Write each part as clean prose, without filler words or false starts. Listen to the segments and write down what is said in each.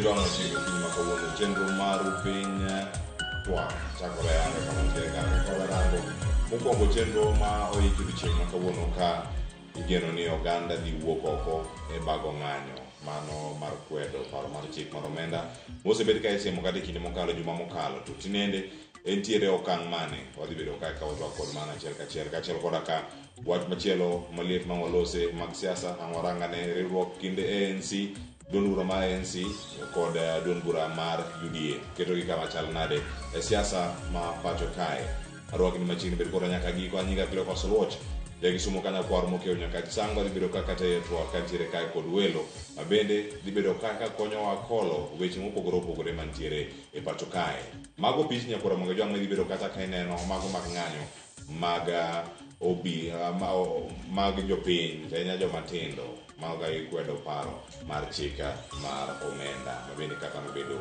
Jwang' ochiegni okinyi ma kawuono chenro maru piny twak chakore yanga kama nitiere kar ka warango mokwongo chenro ma oiki odiochieng' ma kawuono ka igeno ni oganda dhi wuok oko e bago ng'anyo mano mar kwedo paro mar chik mar omenda mosebed ka isiemo kata e kinde mokalo juma mokalo to tinende entiere okang' mane wadhi bedo kae ka watwak kod mano achiel kachiel kaachiel koda ka wach machielo maliet ma walose mag siasa ang' warangane riwruok kind ANC duond bura mar ANC kod duond bura mar UDA ketogi kama chal nade e siasa ma pacho kae arwakni machiegni bed koda nyaka giko anyinga Cleophas Oluoch ja Kisumo ka nyakwar mokiewo nyaka Chisango dhi bedo ka kata e twak kantiere kae kod welo ma bende dhi bedo ka ka konyowa kolo weche mopogore opogore mantiere e pacho kae mago pichni nyakwar Ramogi Ojwang' midhi bedo kata ka ineno mago mag ng'anyo mag obi mag jopiny to ahinya joma tindo mago ka gikwedo paro mar chik mar omenda ma bende kaka nobedo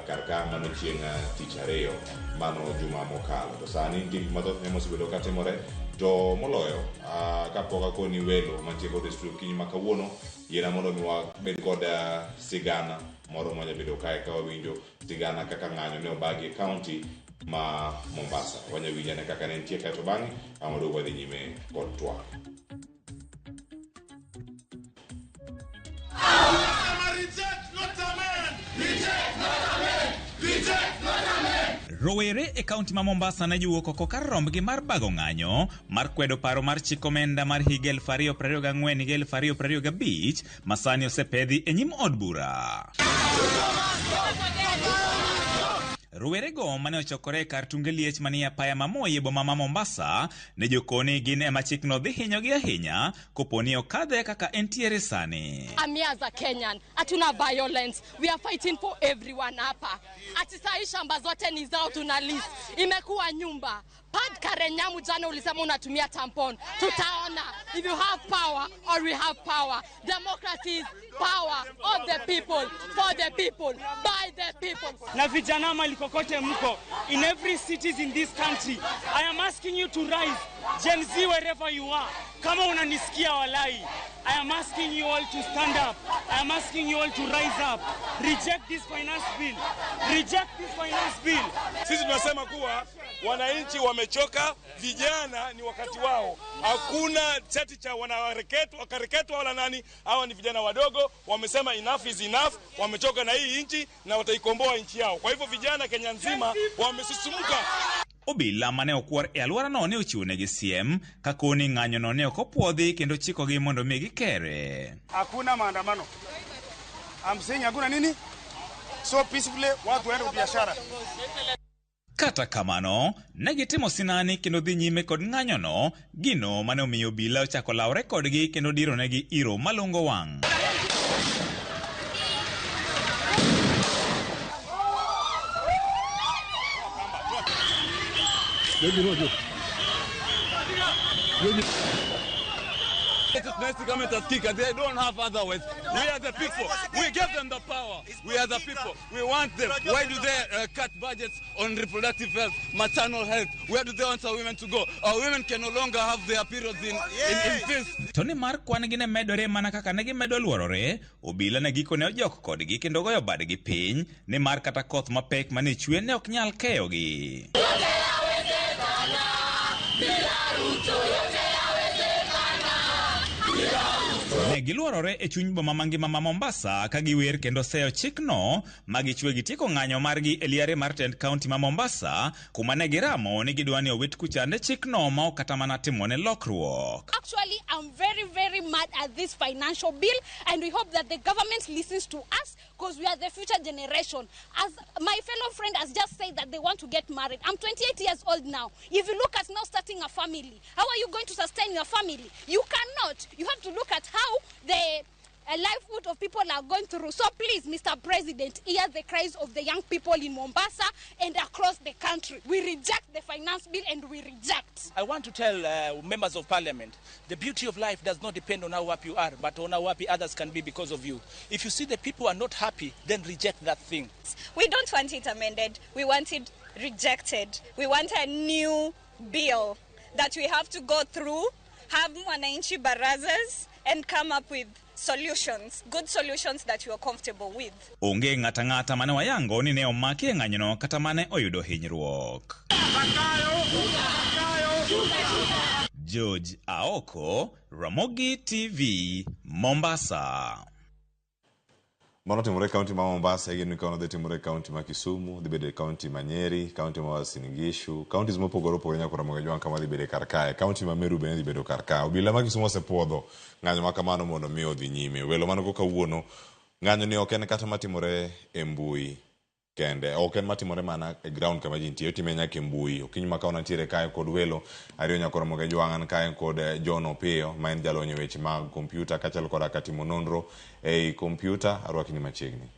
kar ka mano chieng' tich ariyo mano juma mokalo to sani nitie gik mathoth ne mosebedo ka timore to moloyo kapok akoni welo mantie kod e studio okinyi ma kawuono yiena mondo mi wabed kod sigana moro mwanya bedo kae ka wawinjo sigana kaka ng'anyo ne obagi e kaunti ma Mombasa. Wanya winjo ane kaka ne nitie kaeto bang'e ang' waduog wadhi nyime kod twak. Rowere e kaunti ma Mombasa ne jowuok oko kar rombgi mar bago ng'anyo mar kwedo paro mar chik omenda mar higa 2024 higa 2025 ma sani osepedhi e nyim od bura. Rowerego mane ochokore e kar tunge liech manie apaya ma Moi e boma ma Mombasa ne jokoni gin ema chikno dhi hinyogi ahinya kopo ni okadhe kaka entiere sani. I'm here as a Kenyan. Hatuna violence. We are fighting for everyone hapa. Ati sahi shamba zote ni zao tuna lease. Imekuwa nyumba. Pad Karen Nyamu jana ulisema unatumia tampon. Tutaona if you have power or we have power. Democracy is power of the people, for the people, by the people. Na vijana mali kokote mko, in every cities in this country, I am asking you to rise. Gen Z wherever you are, kama unanisikia walai, I am asking you all to stand up. I am asking you all to rise up. Reject this finance bill. Reject this finance bill. Sisi tunasema kuwa wananchi wamechoka, vijana ni wakati wao. Hakuna cheti cha wakareketwa wala nani. Hawa ni vijana wadogo, wamesema enough is enough, wamechoka na hii nchi na wataikomboa nchi yao. Kwa hivyo vijana Kenya nzima wamesisimuka. Obila mane okwor e alworano ne ochiwonegi siem ka koni ng'anyono ne ok opuodhi kendo chikogi mondo mi gikere. Hakuna maandamano. I'm saying hakuna nini? So peacefully watu waende biashara. Kata kamano, ne gitimo sinani kendo dhi nyime kod ng'anyono, gino mane omiyo obila ochako lawre kodgi kendo dironegi iro malungo wang'. They don't have other ways. We are the people. We give them the power. We are the people. We want them. Why do they cut budgets on reproductive health, maternal health? Where do they want our women to go? Our women can no longer have their periods in peace. To ni mar kwan gi ne medore mana kaka ne gimedo luorore, obila ne gikone ojok kodgi kendo goyo badgi piny, nimar kata koth mapek mane chwe ne ok nyal keyogi. Ne giluorore e chuny boma mangima ma Mombasa ka giwer kendo seyo chikno ma gichwe gitieko ng'anyo margi e liare mar tend kaunti ma Mombasa kuma ne giramo ni gidwa ni owit kuchande chikno ma ok kata mana timone lokruok. Actually, I'm very, very mad at this financial bill, and we hope that the government listens to us because we are the future generation. As my fellow friend has just said that they want to get married. I'm 28 years old now. If you look at now starting a family, how are you going to sustain your family? You cannot. You have to look at how the livelihood of people are going through. So please, Mr. President, hear the cries of the young people in Mombasa and across the country. We reject the finance bill and we reject. I want to tell members of parliament, the beauty of life does not depend on how happy you are, but on how happy others can be because of you. If you see the people are not happy, then reject that thing. We don't want it amended. We want it rejected. We want a new bill that we have to go through, have Mwananchi barazas, and come up with solutions, good solutions that you are comfortable with. Onge ng'ata ng'ata mane wayango ni ne omaki e ng'anyono kata mane oyudo hinyruok. George Aoko, Ramogi TV, Mombasa. Mano timore e kaunti ma Mombasa, igeno ni kawuono dhi timore e kaunti ma Kisumu, dhi bedo e kaunti ma Nyeri, kaunti ma Uasin Gishu, counties mopogore opogore nyaka Ramogi Ajwang' kama dhi bedo e kar kae. Kaunti ma Meru bende dhi bedo kar kae. Obila ma Kisumu osepuodho ng'anyo ma kamano mondo mi odhi nyime. Welo man go kawuono, ng'anyo ni ok en kata matimore e mbui kende, ok en matimore mana e ground kama ji nitie, otime nyaka e mbui. Okinyi ma kawuono antiere kae kod welo ariyo nyaka Ramogi Ajwang', an kae kod John Opiyo ma en jalony e weche mag kompyuta kaachiel koda ka timo nonro ei kompyuta. Arwaki ni machiegni.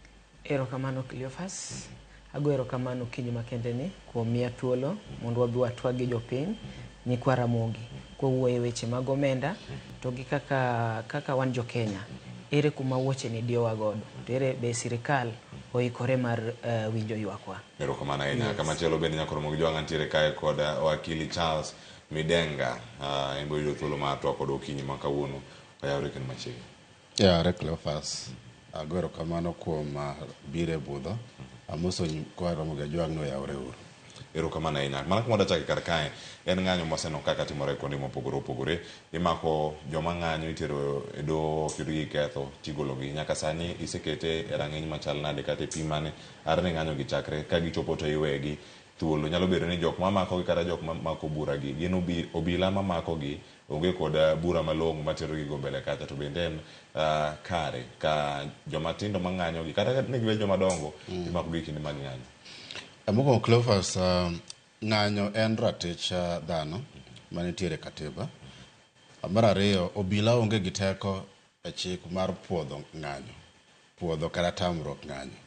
Erokamano Cleophas. Ago erokamano okinyi makende ni kuom miya thuolo mondo wabi watwag gi jopiny nyikwa Ramogi kowuoyo e weche mag omenda to gi kaka wan jo Kenya ere kuma wuoche ni diyowa godo to ere be sirikal oikore mar winjo ywakwa. Erokamano ahinya. Yes. Kamachielo bende nyaka Ramogi Ajwang' antiere kae kod wakili Charles Midenga. En be oyudo thuolo mar twak kod okinyi ma kawuono. Oyawre kendo machiegni. Yawre Cleophas, ago erokamano kuom biro e budho. Amoso kwa Ramogi Ajwang' ni oyawre uru. Erokamano ahinya. Mana kuma wadachake kar kae, en ng'anyo mwaseneno kaka timore kuonde mopogore opogore. Imako joma ng'anyo itero e doho ok yudgi gi ketho tigologi. Nyaka sani isekete e rang'iny machal nade kata e pim mane are ne ng'anyo gi chakre ka gichopo to iwegi thuolo. Nyalo bedo ni jok mamakogi kata jok mamako bura gi gin obila mamakogi onge kod bura malong'o materogi go mbele kacha to bende en kare ka joma tindo mang'anyo gi kata ne gibed joma dongo imako gi e kinde mag ng'anyo. Mokwongo Cleophas, ng'anyo en ratich dhano manitiere e katiba. Mar ariyo, obila onge gi teko e chik mar puodho ng'anyo, puodho kata tamruok ng'anyo.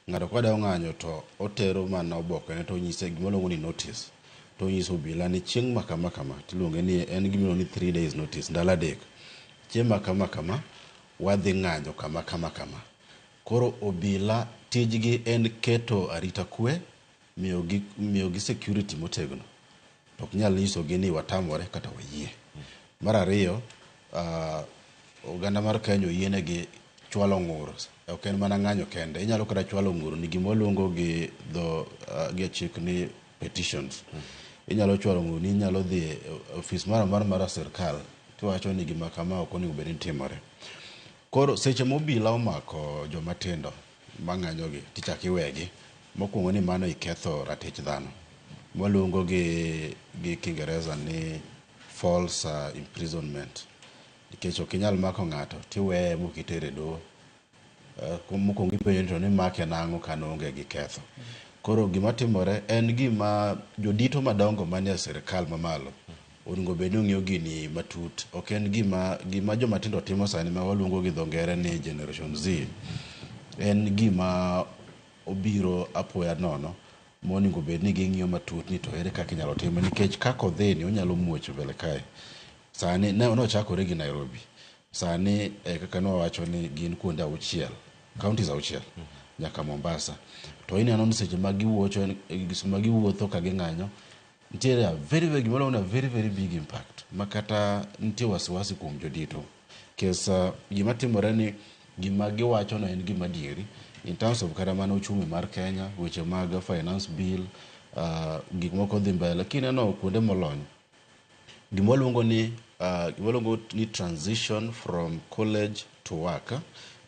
Ng'ato ka dwa ng'anyo to otero mana obokene to onyise gima waluongo ni notice. To onyiso obila ni chieng' ma kama kama, tiluonge ni en gima iluongo ni 3 days notice, ndalo 3. Chieng' ma kama kama, wadhi ng'anyo kama kama kama. Koro obila tijgi en keto arita kwe, miyogi security motegno. To ok nyal nyisogi ni watamore kata wayie. Mar ariyo, oganda mar Kenya oyienegi chwalo ng'ur. Ok en mana ng'anyo kende. Inyalo kata chwalo ng'ur ni gima waluongo gi dho gi chik ni petitions. Inyalo chwalo ng'ur ni inyalo dhi e ofis moro amora mar sirkal tiwacho ni gima kama ok onego bed ni timore. Koro seche ma obila omako joma tindo mang'anyogi tichak iwegi, mokwongo ni mano iketho ratich dhano. Waluongo gi Kiingereza ni false imprisonment. Nikech ok inyal mako ng'ato tiweye mok itere e doho. Mokwongo ipenjo ni to nimake nang'o ka noonge gi ketho. Koro gima timore en gima jodito madongo manie sirkal mamalo onego bed ni ong'iyo gini matut. Ok en gima joma tindo timo sani ma waluongo gi dho ngere ni Generation Z. En gima obiro apoya nono monego bed ni ging'iyo matut ni to ere kaka inyalo time nikech kaka odhi ni onyalo muoch mbele kae. Sani ne nochakore gi Nairobi. Sani kaka nwawacho ni gin kuonde 6, counties 6 nyaka Mombasa. To ineno ni seche ma giwuocho, ma giwuotho ka ging'anyo, nitiere a very very gimoro a very very big impact ma kata nitie wasiwasi kuom jodito. Kes gima timore ni gima giwacho no en gima adieri in terms of kata mana uchumi mar Kenya, weche mag finance bill, gik moko dhi mbele. Kineno kuonde molony, gima waluongo ni transition from college to work.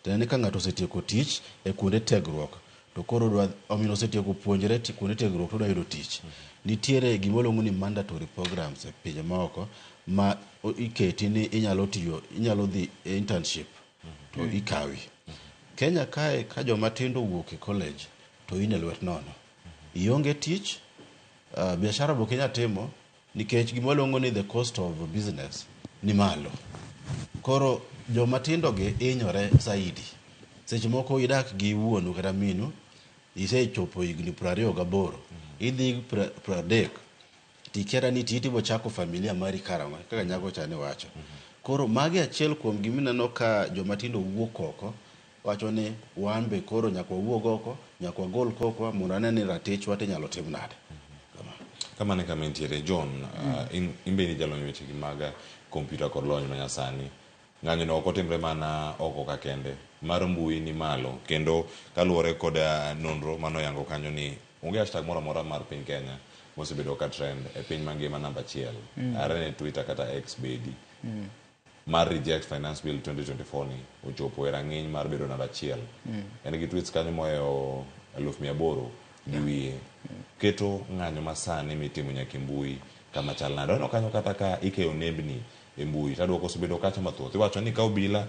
Tiende ni ka ng'ato osetieko tich e kuonde tiegruok to koro omiyo osetieko puonjre kuonde tiegruok to odwa yudo tich. Nitiere gima waluongo ni mandatory programs e pinje maoko ma iketi ni inyalo tiyo, inyalo dhi e internship to ikawi. Kenya kae ka joma tindo owuok e college to in e lwet nono. Ionge tich, biashara be ok inyal timo nikech gima waluongo ni the cost of business ni malo. Koro joma tindo gi hinyore zaidi. Seche moko idak gi wuonu kata minu, isechopo higni 28, idhi 30, tikia ni tibiro chako familia mari karang'o kaka nyako cha ne wacho. Koro magi achiel kuom gimineno ka joma tindo wuok oko wacho ni wan be koro nyaka wawuog oko, nyaka wagol kokwa mondo ane ni ratichwa tinyalo tim nade. Kamano e kama intiere. John, in be in jalony weche gi mag kompyuta kod lony manyasani. Ng'anyo no ok otimre mana oko ka kende, mar mbui ni malo kendo kaluwore kod nonro manoyango kanyo ni onge hashtag moro amora mar piny Kenya mosebedo ka trend e piny mangima namba achiel are ne Twitter kata X bedi mar reject finance bill 2024 ni ochopo e rang'iny mar bedo namba achiel. En gi tweets kanyo mohewo 800,000 gi wiye. Keto ng'anyo masani mitimo nyaka e mbui kama chal nade. Waneno kanyo kata ka ikeyo nembni e mbui to duoko osebedo kacha mathoth. Iwacho ni ka obila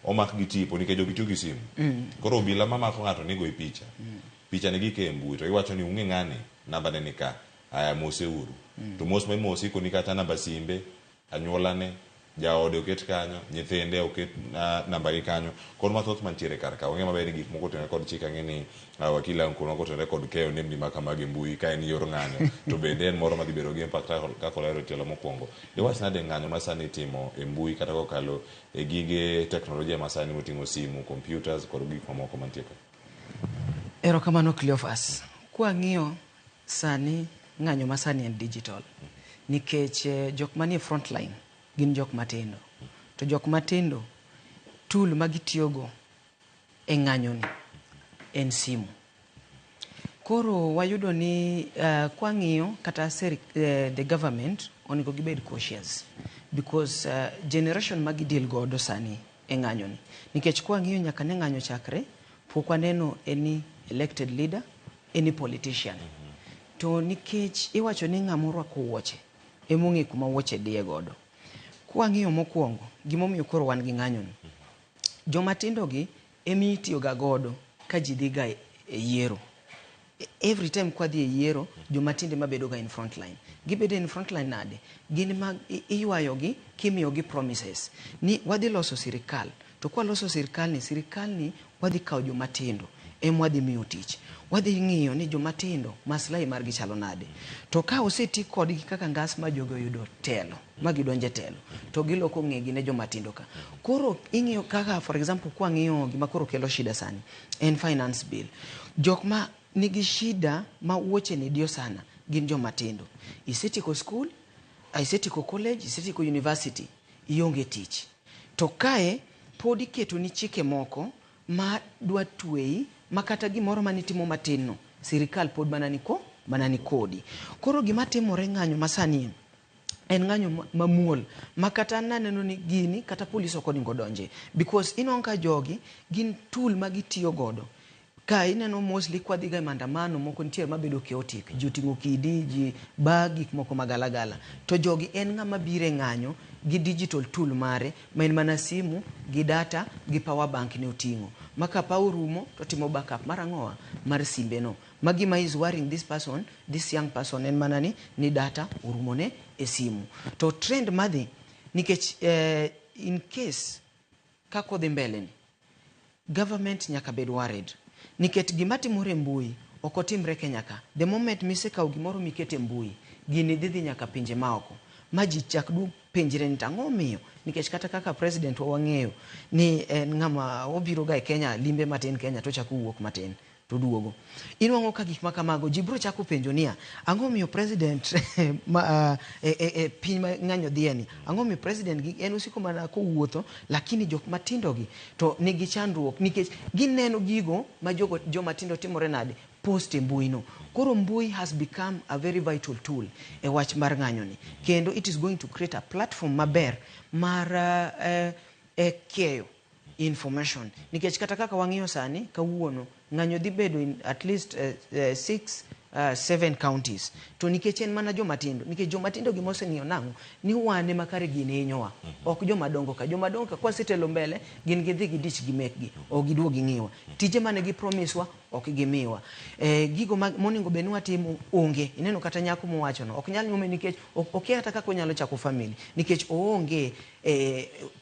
omak gi tipo nikech ok gitiyo gi simu. Koro obila mamako ng'ato ni goyi picha. Picha ni gikeyo e mbui to iwacho ni ung'e ng'ani namba ne ni ka. Aya mose uru. To mos ma imosi ikoni kata namba simbe, anyuolane, jaode oket kanyo, nyithinde oket namba gi kanyo. Kod mathoth mantiere kar ka. Wang'e maber ni gik moko otenore kod chik ang'e ni wakili ang' konwa kotenore kod keyo nembni ma kamagi e mbui ka en yor ng'anyo to bende en moro madhi bedo gi impact kaka olero e tielo mokwongo. Iwach nade ng'anyo ma sani itimo e mbui kata kokalo e gige teknolojia masani moting'o simu, computers kod gik mamoko mantie ka. Erokamano Cleophas. Kwang'iyo sani ng'anyo masani en digital nikech jok manie front line gin jok matindo to jok matindo tool ma gitiyogo e ng'anyo ni en simu. Koro wayudo ni kwang'iyo kata the government onego gibed cautious because generation ma gideal godo sani e ng'anyo ni nikech kwang'iyo nyaka ne ng'anyo chakre pok waneno any elected leader, any politician. To nikech iwacho ni ng'ama orwako wuoche emong'e kuma wuoche diye godo. Kwang'iyo mokwongo gimomiyo koro wan gi ng'anyo ni joma tindo gi emi itiyo ga godo ka ji dhi ga e yiero. Every time kwadhi e yiero joma tindo ema bedo ga in front line. Gibedo in front line nade? Gin ma iywayo gi kimiyo gi promises ni wadhi loso sirikal to kwaloso sirikal ni sirikal ni wadhi kawo joma tindo ema wadhi miyo tich. Wadhi ng'iyo ni joma tindo maslahi margi chalo nade. To ka oseti kodgi kaka ngas ma jogi oyudo telo ma gidonjo e telo to giloko ng'egi ne joma tindo ka. Koro ing'iyo kaka for example kwang'iyo gima koro kelo shida sani en finance bill. Jok ma nigi shida ma wuoche ni diyo sana gin joma tindo. Isetieko school, isetieko college, isetieko university, ionge tich. To kae pod iketoni chike moko ma dwa tweyi ma kata gimoro manitimo matin no sirikal pod mana ni mana ni kodi. Koro gima timore ng'anyo masani en ng'anyo mamuol ma kata an naneno ni gini kata polis ok onego donje because inwang'o ka jogi gin tool ma gitiyo godo ka ineno mostly kwadhi ga e maandamano moko nitie mabedo chaotic ji oting'o kidi ji ba gik moko magalagala to jogi en ng'ama biro e ng'anyo gi digital tool mare ma en mana simu gi data gi power bank ne oting'o ma ka power orumo to timo backup mar ang'owa mar simbe no ma gima is worrying this person, this young person en mana ni data orumone e simu to trend madhi nikech in case kaka odhi mbele ni government nyaka bed worried nikech gima timore e mbui ok otimre Kenya ka. The moment misekawo gimoro mikete e mbui gini dhi dhi nyaka pinje maoko ma ji chak du penjre ni tang'o miyo nikech kata kaka president wa wang'eyo ni en ng'ama obiro ga e Kenya limbe matin Kenya to chako wuok matin to duogo. Inwang'o ka gik ma kamago ji biro chako penjo niya ang'o miyo president ma, e piny ma ng'anyo dhiye ni ang'o miyo president gi en osiko mana kowuotho lakini jok matindo gi to nigi chandruok nikech gineno gigo ma jogo joma tindo timore nade post e mbui no. Koro mbui has become a very vital tool e wach mar ng'anyo ni kendo it is going to create a platform maber mar keyo information nikech kata kaka wang'iyo sani kawuono ng'anyo dhi bedo in at least 6 7 counties to nikech en mana joma tindo nikech joma tindo gima oseng'iyo nang'o ni wan ema kare gini hinyowa ok joma dongo ka joma dongo ka kwasetelo mbele gin gidhi gidich gi mekgi ok giduog ging'iwa tije mane gi promise wa ok gimiwa gigo monego bed ni watimo onge ineno kata nyako mowacho no ok nyal nyuome nikech okia kata kaka onyalo chako family nikech oonge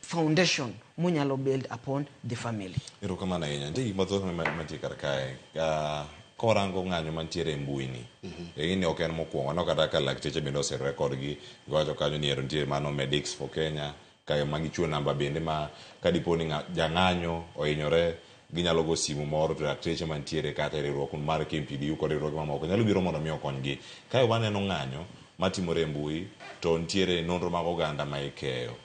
foundation monyalo build upon the family. Erokamano ahinya. Nitie gik mathoth mantie kar kae. Korango ng'anyo mantiere e mbui ni, ni ok en mokwongo. Aneno kata ka lakteche bende oserore kodgi. Giwacho kanyo ni ero nitie mano Medics for Kenya. Kae ma gichiwo namba bende ma kadipo ni jang'anyo ohinyore ginyalo go simu moro to lakteche mantiere kata e riwruok mar KMPDU kod riwruoge mamoko nyalo biro mondo mi okonygi. Kae waneno ng'anyo matimore e mbui to nitiere nonro mag oganda ma ikeyo.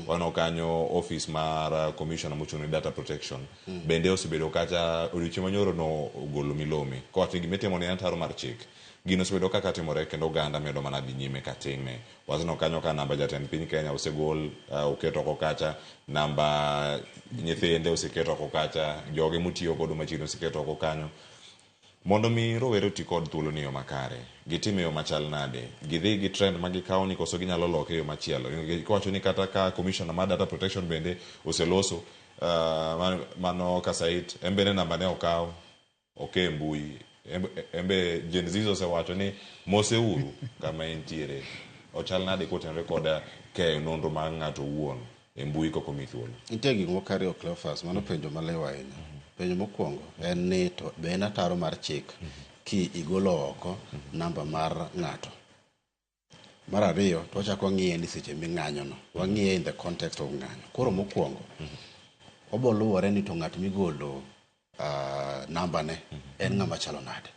Waneno kanyo office mar commissioner mochung' ne data protection bende osebedo kacha odiochieng' manyoro no ogolo milome kowacho ni gimitimo ni en ataro mar chik. Gino osebedo kaka timore kendo oganda medo mana dhi nyime ka time. Waseneno kanyo ka namba jatend piny Kenya osegol oket oko kacha, namba nyithinde oseket oko kacha, joge motiyo godo machiegni oseket oko kanyo. Mondo mi rowere oti kod thuolo ni e yo makare, gitime e yo machal nade? Gidhi gi trend ma gikawo ni koso ginyalo loke e yo machielo? Kiwacho ni kata ka commissioner mar data protection bende oseloso mano Kasait, en bende namba ne okaw oke e mbui. Embe Gen Z osewacho ni moseuru kama entiere. Ochal nade kotenore kod keyo nonro mar ng'ato owuon e mbui kok omi thuolo? Nitie gik moko ariyo Cleophas, mano penjo maliw ahinya. Penjo mokwongo en ni to be en ataro mar chik ki igolo oko namba mar ng'ato. Mar ariyo to wachako wang'iye ni seche ming'anyo no, wang'iye in the context of ng'anyo. Koro mokwongo, obo luwore ni to ng'at migolo namba ne en ng'ama chalo nade.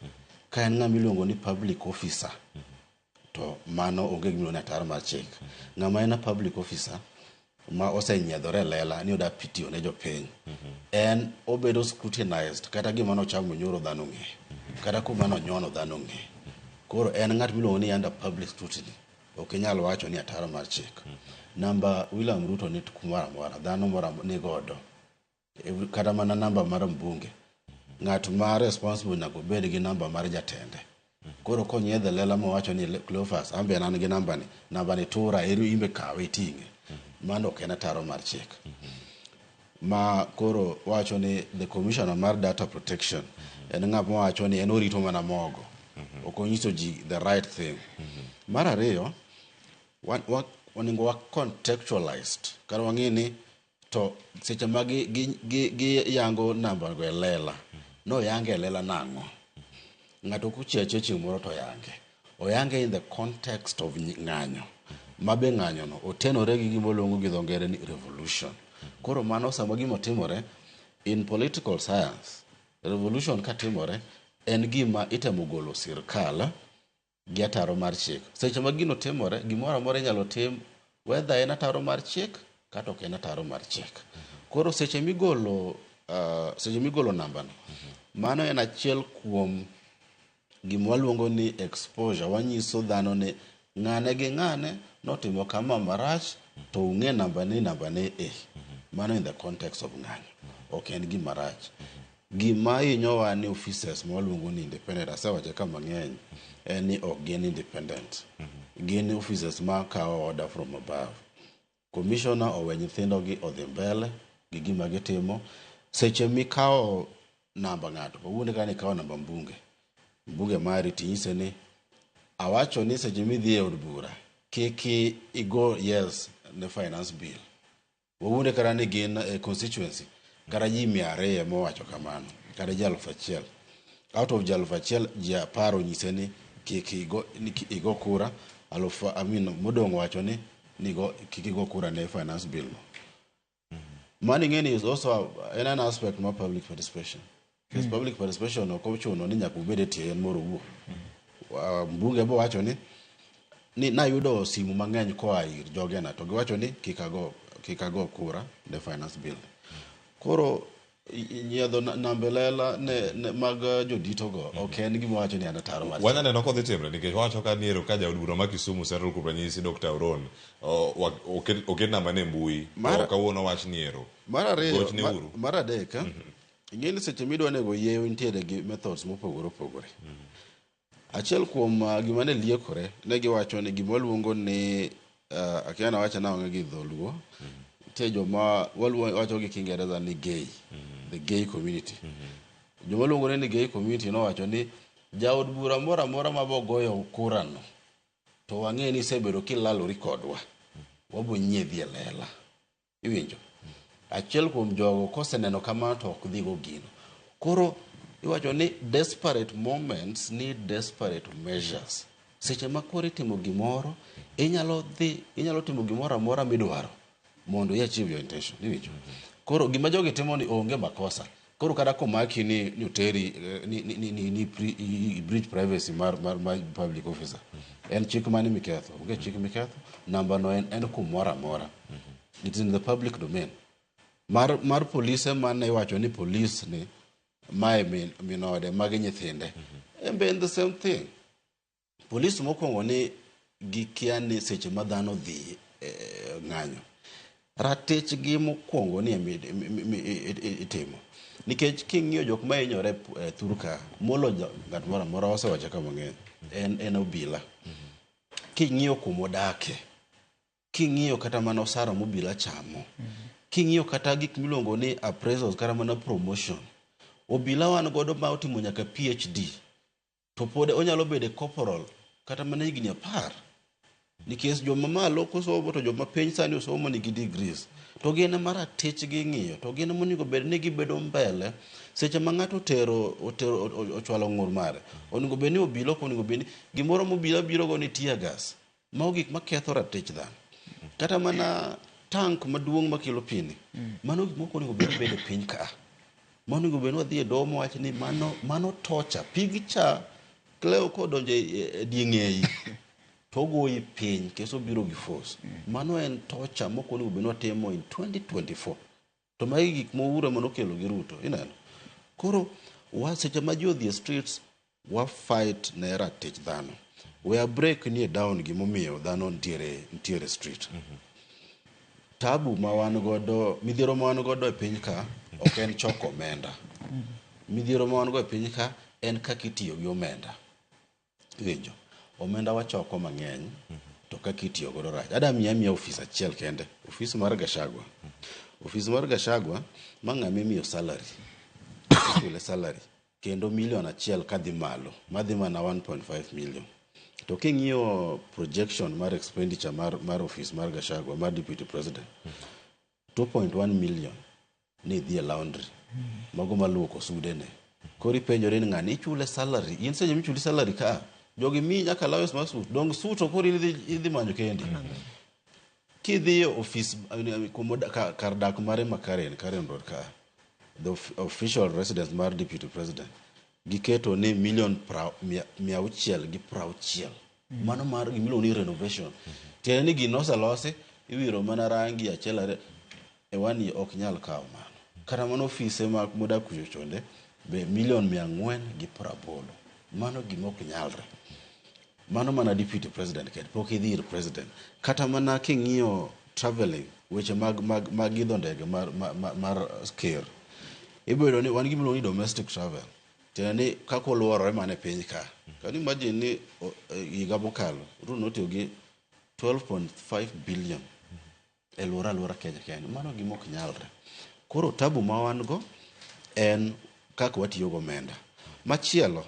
Ka en ng'ama iluongo ni public officer, to mano onge gimiluongo ni ataro mar chik. Ng'ama en a public officer ma osenyiedhore e lela ni oda tiyo ne jopiny, en obedo scrutinized kata gima nochamo nyoro dhano ong'eyo, kata kuma nonyono dhano ong'eyo. Koro en ng'at miluongo ni under public scrutiny. Ok inyal wacho ni ataro mar chik. Namba William Ruto ni kumoro amora, dhano moro ni godo. Kata mana namba mar mbunge. Ng'at ma responsible nyaka obed gi namba mar jatende. Koro konyiedho e lela mowacho ni Cleophas, an be an gi namba ni, namba ni tura, eri imbe kawe iting'e. Mano ok en ataro mar chik. Ma koro wacho ni the commissioner mar data protection en ng'at mawacho ni en orito mana mogo. Ok onyiso ji the right thing. Mar ariyo, onego wa contextualized kata wang'e ni to seche ma gi yango namba go e lela, noyange e lela nang'o? Ng'ato ok ochiew achiewa chieng' moro to oyange. Oyange in the context of ng'anyo. Ma be ng'anyo no otenore gi gima waluongo gi dho ngere ni revolution. Koro mano sama gima otimore in political science, revolution katimore en gima itemo golo sirkal gi ataro mar chik. Seche ma gino timore, gimoro amora inyalo tim whether en ataro mar chik kata ok en ataro mar chik. Koro seche migolo namba no, mano en achiel kuom gima waluongo ni exposure. Wanyiso dhano ni ng'ane gi ng'ane notimo kama marach to ung'e namba ni namba ne e. Mano in the context of ng'anyo. Ok en gima rach. Gima hinyowa ni offices ma waluongo ni independent, asewache ka mang'eny, en ni ok gin independent. Gin offices ma kawo order from above. Commissioner owe nyithindo gi odhi mbele gi gima gitimo. Seche mikawo namba ng'ato, wawuond ka ni ikawo namba mbunge, mbunge mari tinyise ni awacho ni seche midhi e od bura kik igo yes ne finance bill. Wawuonde kata ni gin e constituency kata ji 200 mowacho kamano kata ji 1000. Out of ji 1000 ji 10 onyise ni kik igo, ni igo kura aluf, I mean, modong' wacho ni kik igo kura ne finance bill no. Mano ing'e ni is also en an aspect mar public participation. Because public participation ok ochuno ni nyaka ubed e tie yien moro owuo. Mbunge bo wacho ni nayudo simu mang'eny koa ir jogena to giwacho ni kik ago kura ne finance bill. Koro nyiedho nambe lela ne mag jodito go ok en gima wacho ni en ataro mar chik. Wanya neno kodhi timre nikech wawacho ka niero ka jaod bura ma Kisumu Central kuom ranyisi Dr. Oron oket namba ne e mbui to kawuono wach niero. Mar ariyo, Gochne uru. Mar adek, ing'e ni seche midwa nego yieyo nitiere gi methods mopogore opogore. Achiel kuom gima ne liekore ne giwacho ni gima waluongo ni akia nawache nang'o gi dholuo. Nitie joma wacho gi Kiingereza ni gay, the gay community. Joma luongore ni gay community nowacho ni jaod bura moro amora mabo goyo kura no to wang'e ni isebedo kilalori kodwa, wabo nyiedhi e lela. Iwinjo? Achiel kuom jogo koseneno kamano to ok dhigo gino. Koro iwacho ni desperate moments need desperate measures. Seche ma koro itimo gimoro, inyalo timo gimoro amora midwaro mondo i achieve your intention. Iwinjo? Koro gima jogi timo ni onge makosa. Koro kata komaki ni oteri ni breach privacy mar public officer. En chik mane miketho? Onge chik miketho. Namba no en kumoro amora. It is in the public domain. Mar polise mane iwacho ni polis ni mae min ode, magi nyithinde. En be en the same thing. Polis mokwongo ni gikia ni seche ma dhano dhi ng'anyo. Ratichgi mokwongo ni itimo. Nikech king'iyo jok ma hinyore e thur ka, molo ng'at moro amora wasewacho ka mang'eny, en obila. King'iyo kumodake, king'iyo kata mana osara mobila chamo, king'iyo kata gik miluongo ni appraisals kata mana promotion, obila wan godo ma otimo nyaka PhD, to pod onyalo bedo corporal kata mana higni 10. Nikech joma malo kosomo to joma piny sani osomo nigi degrees. To gin ema ratichgi ing'iyo, to gin monego bed ni gibedo mbele seche ma ng'ato otero ochwalo ng'ur mare. Onego bed ni obila ok onego bed ni gimoro mobila biro go ni tear gas. Mago gik maketho ratich dhano. Kata mana tank maduong' makelo pi ni. Mano gik moko onego bed ni bedo e piny ka. Mano onego bed ni wadhi e doho mawach ni mano tocha. Pig cha Cleo kodonjo e dieng'eyi to ogoyi piny keso biro gi force. Mano en tocha mok onego bed ni watimo in 2024. To magi gik ma Uhuru ema nokelo gi Ruto, ineno. Koro wa seche ma ji odhi e streets, wa fight ne ratich dhano. We a break nie down gimomiyo dhano nitiere street. Tabu ma wan godo, midhiero ma wan godo e piny ka ok en choko omenda. Midhiero ma wan go e piny ka en kaka itiyo gi omenda. Iwinjo? Omenda wachoko mang'eny to kaka itiyo godo rach. Ada miya ofis achiel kende, ofis mar Gachagua. Ofis mar Gachagua ma ng'ama imiyo salary. Ichule salary kendo milion 1 kadhi malo, madhi mana 1.5 million. To king'iyo projection mar expenditure mar ofis mar Gachagua mar deputy president, 2.1 million ni dhi e laundry. Mago maluoko sudene. Koro ipenjori ni ng'ani ichule salary, in seche michuli salary ka, jogi miyi nyaka allowance mar suit, dong suit koro idhi manyo kendi. Kidhi e ofis kar dak mare ma Karen Road ka, the official residence mar deputy president, giketo ni milion 660. Mano mar gimiluongo ni renovation. Tiende ni gino oselosi, iwiro mana rangi achiel ariyo, e wani ok nyal kawo mano. Kata mana ofise mag modak kucho chonde, be milion 480. Mano gima ok nyalre. Mano mana deputy president kende, pok idhi ir president. Kata mana king'iyo travelling, weche mag idho ndege mar ker. Ibiro yudo ni wan gi gimiluongo ni domestic travel. Tiende ni kaka oluorore mana e piny ka. Can you imagine ni higa mokalo, Ruto notiyo gi 12.5 billion e luoro aluora Kenya kende. Mano gima ok nyalre. Koro tabu ma wan go en kaka watiyo gi omenda. Machielo,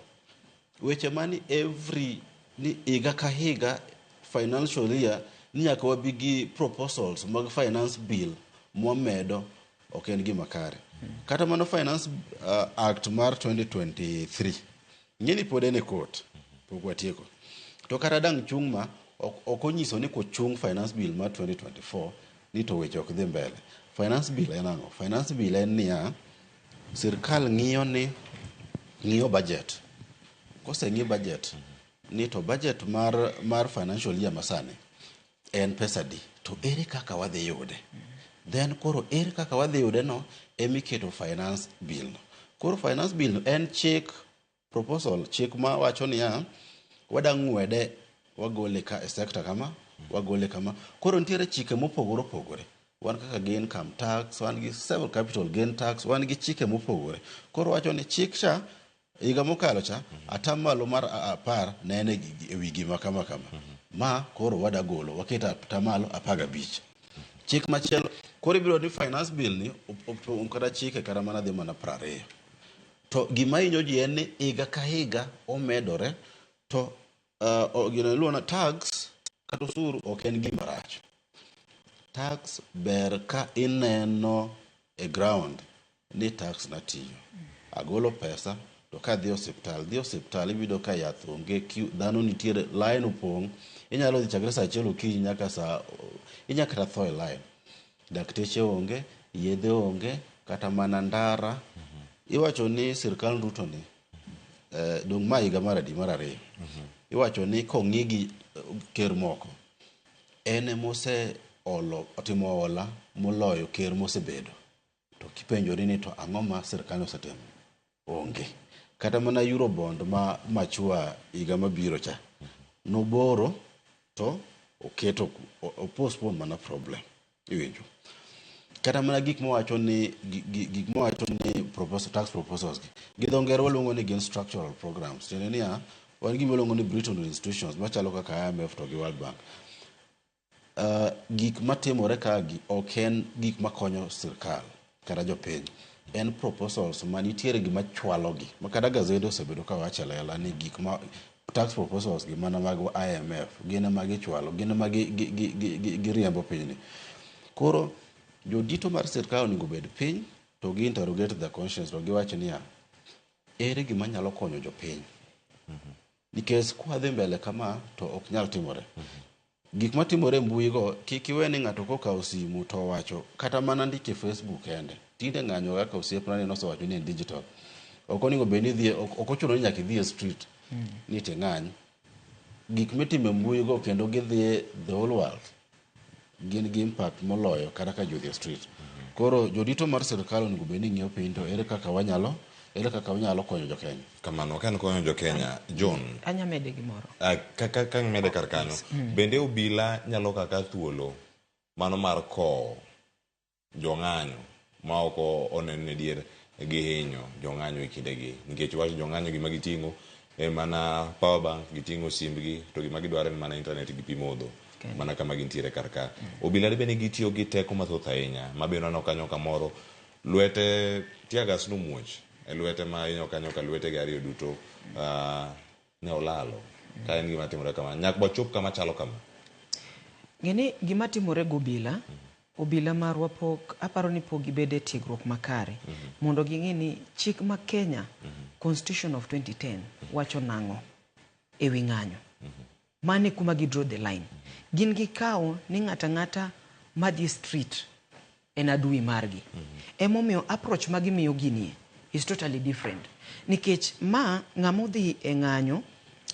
weche mani every ni higa ka higa financial year ni nyaka wabi gi proposals mag finance bill mwamedo ok en gima kare. Kata mano Finance Act mar 2023 ng'e ni pod en e court, pok watieko. To kata dang' chung' ma ok onyiso ni kochung finance bill mar 2024 ni to weche ok dhi mbele. Finance bill en ang'o? Finance bill en niya, sirkal ng'iyo ni ng'iyo budget. Koseng'i budget ni to budget mar financial year masani en pesa di, to ere kaka wadhi yude? Then koro ere kaka wadhi yude no emiketo finance bill no. Koro finance bill no en chik proposal, chik ma wacho niya, wada ng'wede wagole ka e sector kama, wagole kama. Koro nitiere chike mopogore opogore. Wan kaka gi income tax, wan gi several capital gain tax, wan gi chike mopogore. Koro wacho ni chik cha higa mokalo cha atamalo mar 10 ne en e wi gima kama kama. Ma koro wada golo, waketo atamalo 15. Chik machielo, koro ibiro ni finance bill ni opong' kata chike kata mana dhi mana 20. To gima hinyo ji en ni higa ka higa omedore to gino iluongo ni tax kata osuru ok en gima rach. Tax ber ka ineno e ground ni tax natiyo. Agolo pesa to kadhi osiptal, dhi osiptal iyudo ka yath onge, queue, dhano nitiere, line opong', inyalo dhi chakre saa 1 okinyi nyaka saa, inyalo kata tho e line. Dakteche onge, yedhe onge, kata mana ndara. Iwacho ni sirkal Ruto ni, dong' ma higa mar adi mar 2. Iwacho ni kong'i gi ker moko, en emose olo otimo hola moloyo ker mosebedo. To kipenjori ni to ang'o ma sirkal osetimo? Onge. Kata mana Eurobond ma machua higa mabiro cha, noboro to oketo o postpone mana problem. Iwinjo? Kata mana gik mowacho ni gik mowacho ni proposal, tax proposals gi. Gi dho ngere waluongo ni gin structural programs. Tiende niya, wan gima iluongo ni Bretton Woods institutions machalo kaka IMF to gi World Bank. Gik matimore ka gi ok en gik makonyo sirkal kata jopiny. En proposals ma nitiere gima chwalogi. Ma kata gazede osebedo ka wacho e lela ni gik ma tax proposals gi mana mag IMF gin ema gichwalo, gin ema giriembo pinyni. Koro jodito mar sirkal onego bed piny to gi interrogate the conscience to giwach niya, ere gima nyalo konyo jopiny? Nikech kwadhi mbele kama to ok nyal timore. Gik matimore e mbui go kik iwe ni ng'ato kokawo simu to owacho kata mana ndiko e Facebook kende. Tinde ng'anyo kaka osiepna ni nosewacho ni en digital. Ok onego bed ni idhi ok ochuno ni nyaka idhi e street ni ting'any. Gik mitimo e mbui go kendo gidhi the whole world gin gi impact moloyo kata ka ji odhi e street. Koro jodito mar sirkal onego bed ni ng'iyo piny to ere kaka wanyalo ere kaka wanyalo konyo jokenya. Kamano, ka en konyo jokenya, John, Anya mede gimoro. Ka ng'mede kar kanyo, bende obila nyalo kaka thuolo mano mar kowo jong'anyo ma ok onen ni dier gihinyo jong'anyo e kindegi, nikech wach jong'anyo gima giting'o en mana power bank, giting'o simbgi, to gima gidwaro en mana internet gi pi modho mana kama gintiere kar ka. Obila be ne gitiyo gi teko mathoth ahinya, ma be waneno kanyo kamoro lwete tear gas nomuoch e lwete ma ineno kanyo ka lwetege ariyo duto ne olalo. Ka en gima timore kama, nyaka wachop kama chalo kama. Ng'eni gima timore gi obila, obila marwa pok, aparo ni pok gibedo e tiegruok makare. Mondo ging'e ni chik ma Kenya, Constitution of 2010, wacho nang'o e wi ng'anyo. Mano e kuma gi draw the line. Gin gikawo ni ng'ata ng'ata madhi street en adui margi. Emomiyo approach ma gimiyo ginie is totally different. Nikech ma ng'ama odhi e ng'anyo,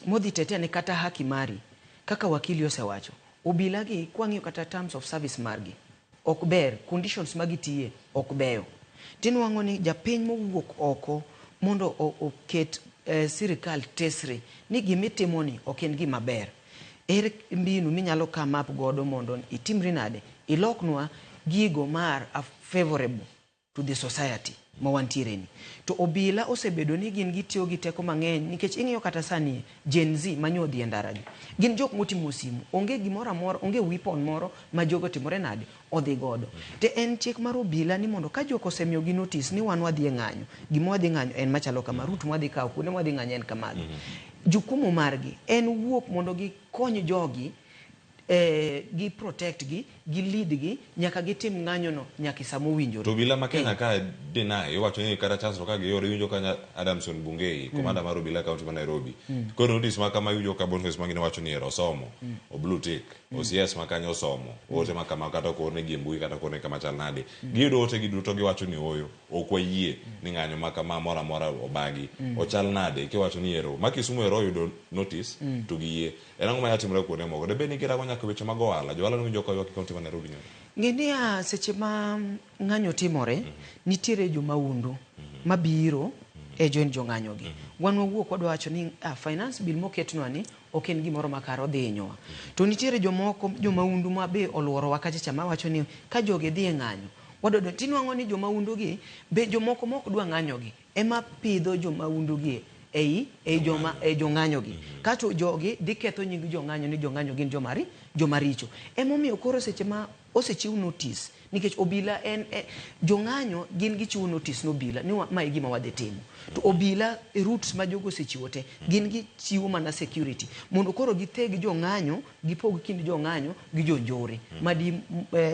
modhi tetea ne kata haki mari, kaka wakili osewacho, obila gi kwang'iyo kata terms of service margi, ok ber, conditions ma gitiye ok beyo. Tinwang'o ni japiny mowuok oko mondo oket sirikal tesre ni gimitimo ni ok en gima ber. Ere mbinu minyalo come up godo mondo itimri nade, iloknwa gigo mar favorable to the society ma wantiere ni. To obila osebedo ni gin gitiyo gi teko mang'eny nikech ing'iyo kata sani Gen Z manyo odhi e ndara gi. Gin jok motimo simu, onge gimoro amora, onge weapon moro ma jogo timore nade odhi godo. Te en chik mar obila ni mondo ka jok osemiyo gi notice ni wan wadhi e ng'anyo, gima wadhi ng'anyo en machalo kama, route mwadhi kawo, kuonde mwadhi ng'anyo en kamagi. Jukumu margi en wuok mondo gikony jogi, gi protect gi, gi lead gi, nyaka gitim ng'anyo no nyaka sama owinjore. To obila ma Kenya ka deny, iwacho ni kata chance to ka gioro, iwinjo ka Adamson Bungei, commander mar obila kaunti ma Nairobi. Koro notice ma kama iwinjo ka Boniface Mwangi wacho ni ero osomo, o blue tick, OCS ma kanyo osomo, ote ma kama kata ok ornegi e mbui kata ok ornegi kama chal nade. Giyudo ote gi duto giwacho ni ooyo, ok wayie ni ng'anyo ma kama moro amora obagi. Ochal nade kiwacho ni ero, ma Kisumu ero oyudo notice to giyie. En ang'o manyalo timore kuonde moko? Debed ni girango nyaka weche mag ohala. Jo ohala nowinjo ka ywak e kaunti ma Nairobi nyoro. Ng'e niya seche ma ng'anyo timore, nitiere jomahundu mabiro e join jong'anyo gi. Wan wawuok wadwa wacho ni finance bill moketnwa ni ok en gimoro makare odhi hinyowa. To nitiere jomoko jomahundu ma be oluorowa kacha cha mawacho ni ka jogi dhi e ng'anyo, wadwa donjo. Tinwang'o ni jomahundu gi be jomoko mok dwa ng'anyo gi ema pidho jomahundu gi ei joma e jong'anyo gi. Kato jogi dhi ketho nying jong'anyo ni jong'anyo gin jomaricho. Emomiyo koro seche ma osechiw notice, nikech obila en jong'anyo gin gichiwo notice ne obila ni ma e gima wadhi timo. To obila e routes ma jogo osechiwo te, gin gichiwo mana security mondo koro githeg jong'anyo, gipog kind jong'anyo gi jonjore ma di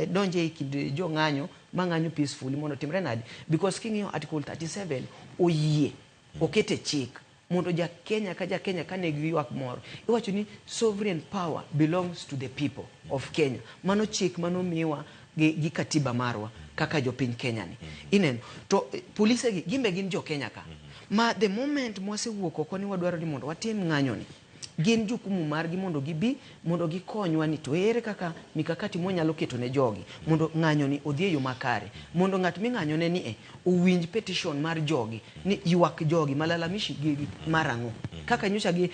donje e kind jong'anyo mang'anyo peacefully mondo timre nade? Because king'iyo Article 37 oyie okete chik mondo ja Kenya ka ja Kenya ka nigi ywak moro iwacho ni sovereign power belongs to the people of Kenya. Mano chik manomiwa gi katiba marwa kaka jopiny Kenya ni. Ineno to polise gi gimbe gin jo Kenya ka. Ma the moment mwasewuok oko ni wadwaro ni mondo watim ng'anyo ni, Gin jukumu margi mondo gibi mondo gikonywa ni to ere kaka mikakati mwanyalo keto ne jogi mondo ng'anyo ni odhi e yo makare, mondo ng'at ming'anyo ne ni e owinj petition mar jogi ni ywak jogi malalamishi gi mar ang'o. Kaka nyocha gi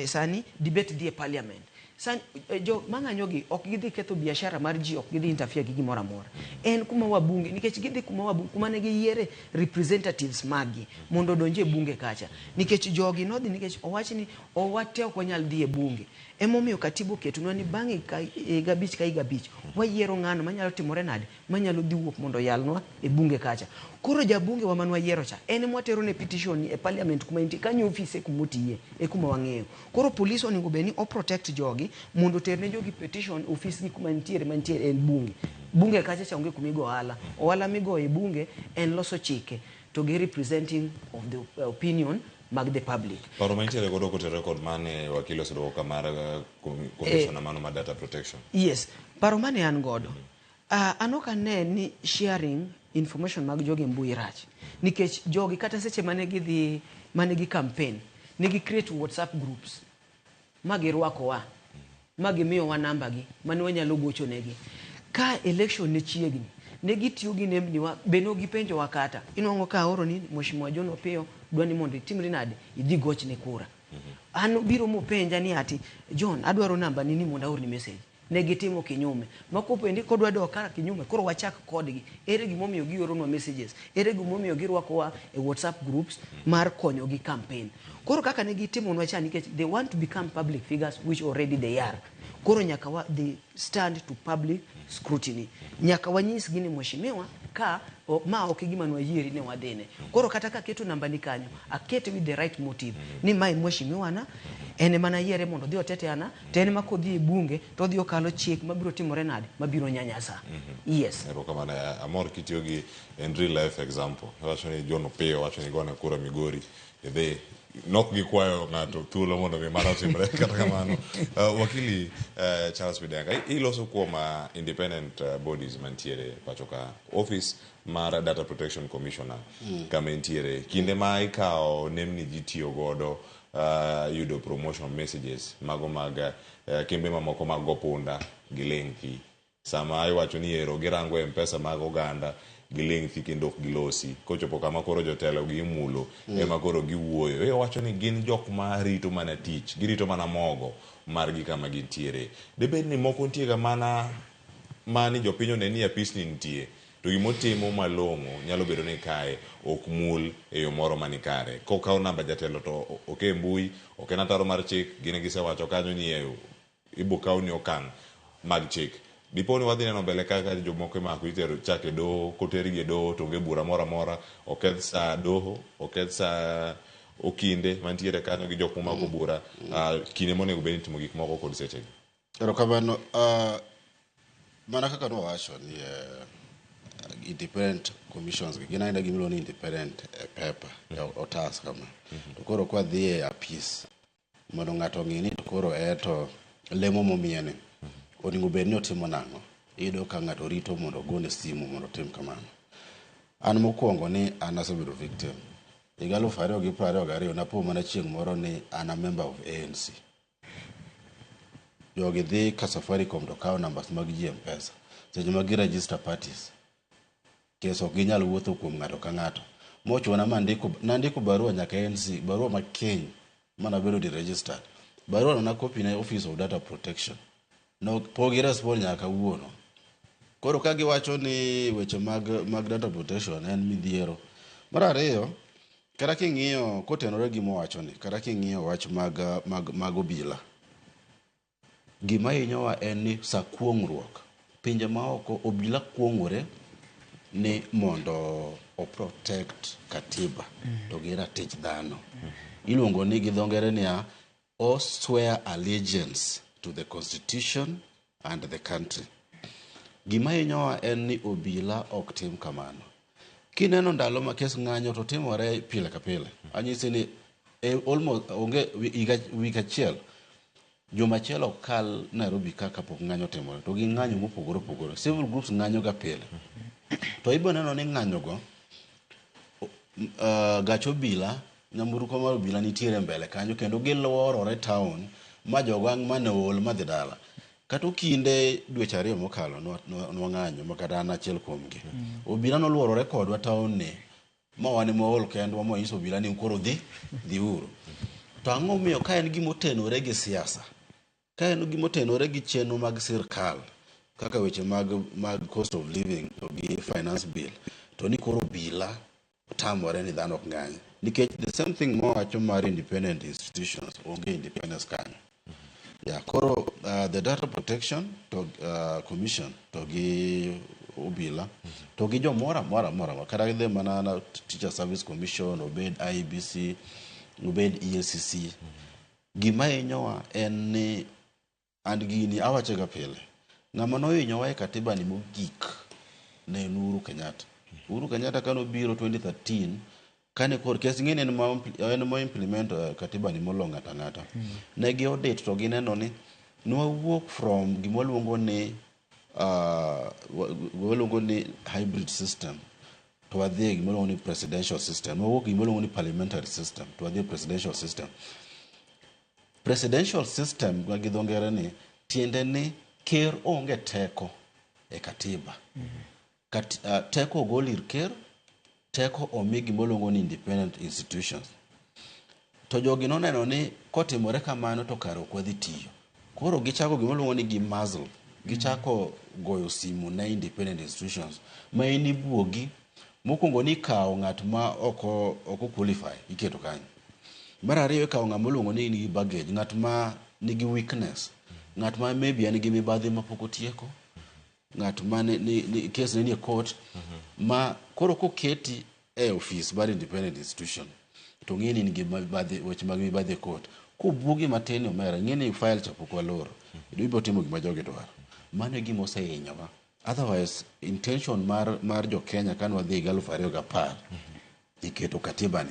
sani debate dhi e parliament. Sani jo mang'anyo gi ok gidhi ketho biashara mar ji, ok gidhi interfere gi gimoro amora. En kuma wabunge, nikech gidhi kuma wabunge, kuma ne giyiere representatives maggi mondo odonj e bunge kacha. Nikech jogi nodhi nikech owach ni owate ok wanyal dhi e bunge. Emomiyo katiba oketonwa ni bang' higa 5 ka higa 5 wayiero ng'ano manyalo timore nade, manyalo dhi wuok mondo oyalnwa e bunge kacha. Koro jabunge wa manwayiero cha, en emwatero ne petition e parliament kuma entie, kanyo ofise kuma otiye, e kuma wang'eyo. Koro police onego bed ni o protect jogi mondo oter ne jogi petition ofis gi kuma nitiere mantiere en bunge. Bunge kacha cha onge kuma igo ohala. Ohala migoyo e bunge en loso chike to gi representing of the opinion mag the public. Paro mantiere godo kotenore kod mane wakili oseduoko ka mar commissioner mano mar data protection. Yes, paro mane an godo. An ok ane ni sharing information mag jogi e mbui rach. Nikech jogi kata seche mane gidhi, mane gi campaign, ne gi create WhatsApp groups ma girwakowa, ma gimiyowa namba gi mane wanyalo gocho negi. Ka election ne chiegni, ne gitiyo gi nembni wa, be ne ok gipenjowa kata. Inuang'o ka aoro ni Mheshimiwa John Opiyo dwa ni mondo itimri nade, idhi gochne kura. An obiro mopenja ni ati, John, adwaro namba ni ni mondo aorni message. Ne gitimo kinyume. Ma kopendi kodwa dok kara kinyume, koro wachak kodgi. Ere gimomiyo gioronwa messages? Ere gimomiyo girwakowa e WhatsApp groups mar konyogi campaign? Koro kaka ne gitimonwa cha nikech they want to become public figures which already they are. Koro nyaka wa, they stand to public scrutiny. Nyaka wanyisgi ni mheshimiwa ka o, ma ok e gima nwayieri ne wadhine. Koro kata ka aketo namba ni kanyo, akete with the right motive. Ni mae mheshimiwa na, en ema nayiere mondo odhi otete ana, to en ema kodhi e bunge, to odhi okalo chik mabiro timore nade, mabiro nyanyasa. Yes. Erokamano, amor kitiyo gi en real life example. Wacho ni John Opiyo wacho ni gone kura Migori, idhi nok gikwayo ng'ato thuolo mondo mi mano otimre kata kamano. Wakili Charles Midenga, iloso kuom independent bodies mantiere pacho ka, office mar Data Protection Commissioner kama entiere, kinde ma ikawo nembni ji tiyo godo yudo promotion messages mago mag kembe mamoko mag go punda giling' thi. Sama iwacho ni ero girango M-Pesa mag oganda giling' thi kendo ok gilosi. Kochopo kama koro jotelo gi imulo ema koro giwuoyo. Iwacho ni gin jok ma rito mana tich, girito mana mogo margi kama gintiere. Debed ni moko nitie ga mana mani jopiny one ni apis ni nitie, to gimotimo malong'o nyalo bedo ni kae ok mul e yo moro mani kare. Kokaw namba jatelo to ok e mbui, ok en ataro mar chik, gin gisewacho kanyo ni ibo kaw ni okang' mag chik. Dipo ni wadhi neno mbele kaka jomoko imako itero chak e doho, kotergi e doho to onge bura moro amora, oketh sa doho, oketh sa okinde mantiere kanyo gi jok momako bura, kinde monego bed ni itimo gik moko kod sechegi. Erokamano. Mana kaka nwawacho ni independent commissions gi gin aina gimiluongo ni independent e paper, e otas kama. To koro kwadhi e apis mondo ng'ato ong'e ni to koro eto lemo momiye ni onego bed ni otimo nang'o. Iyudo ka ng'ato rito mondo ogone simu mondo otim kamano. An mokwongo ni an asebedo victim. Higa 2022 napo mana chieng' moro ni an a member of ANC. Jogi dhi ka Safaricom to kawo numbers mag ji M-Pesa. Seche ma gi register parties. Kes ok ginyal wuotho kuom ng'ato ka ng'ato. Mochuna ma nandiko barua nyaka ANC, barua makiny manabedo deregistered. Barua no nakopi ne Office of Data Protection. No, pok gi respond nyaka kawuono. Koro ka giwacho ni weche mag data protection en midhiero. Mar ariyo, kata king'iyo kotenore gi mowacho ni, kata king'iyo wach mag obila. Gima hinyowa en ni sa kuong'ruok, pinje maoko obila kuong'ore ni mondo o protect katiba to gi ratich dhano. Iluongo ni gi dho ngere niya, o swear allegiance to the constitution and the country. Gima hinyowa en ni obila ok tim kamano. Kineno ndalo ma kes ng'anyo to timore pile ka pile. Anyisi ni almost onge wik achiel juma achiel ok kal Nairobi ka kapok ng'anyo otimore to gin ng'anyo mopogore opogore. Civil groups ng'anyo ga pile. To ibiro neno ni ng'anyo go gach obila Nyamburko mar obila nitiere mbele kanyo kendo giluorore town ma jogo ang' mane ool madhi dala. Kata okinde dweche 2 mokalo nwang'anyo ma kata an achiel kuomgi. Obila noluorore kodwa town ni ma wan ema waol kendwa ma wanyiso obila ni koro dhi dhiuru. To ang'o momiyo ka en gima otenore gi siasa, ka en gima otenore gi chenro mag sirkal kaka weche mag cost of living to gi finance bill, to ni koro obila tamore ni dhano ok ng'any. Nikech the same thing mowacho mar independent institutions, onge independence kanyo. Yeah, koro the data protection to commission to gi obila to gi jomoro amora mora kata gidhi mana na Teacher Service Commission, obed IEBC, obed EACC. Gima hinyowa en ni and gini awacho ga pile, ng'ama nohinyowa e katiba ni mogik ne en Uhuru Kenyatta. Uhuru Kenyatta kanobiro 2013 kane kor kes ng'eni en ma implement katiba ni molo ng'ato ang'ata. Ne gi audit to gineno ni nwawuok from gima waluongo ni waluongo ni hybrid system to wadhi e gima waluongo ni presidential system. Nwawuok gima waluongo ni parliamentary system to wadhi e presidential system. Presidential system gi dho ngere ni tiende ni ker onge teko e katiba. Teko ogol ir ker, teko omi gima waluongo ni independent institutions. To jogi noneno ni kotimore kamano to kare ok wadhi tiyo. Koro gichako gima waluongo ni gi muzzle. Gichako goyo simu ne independent institutions ma in ibuogi. Mokwongo ni ikawo ng'at ma ok qualify iketo kanyo. Mar ariyo ikawo ng'ama iluongo ni nigi baggage, ng'at ma nigi weakness, ng'at ma maybe en gi mibadhi mapok otieko, ng'at ma ni case ne nie court, ma koro koketi e office mar independent institution to ng'e ni in gi mibadhi, weche mag mibadhi e court. Kobuogi matin omera, ng'e ni file cha pok waloro. Ibiro timo gima jogi dwaro. Mano e gima osehinyowa. Otherwise, intention mar jo Kenya kane wadhi higa 2010 iketo katiba ni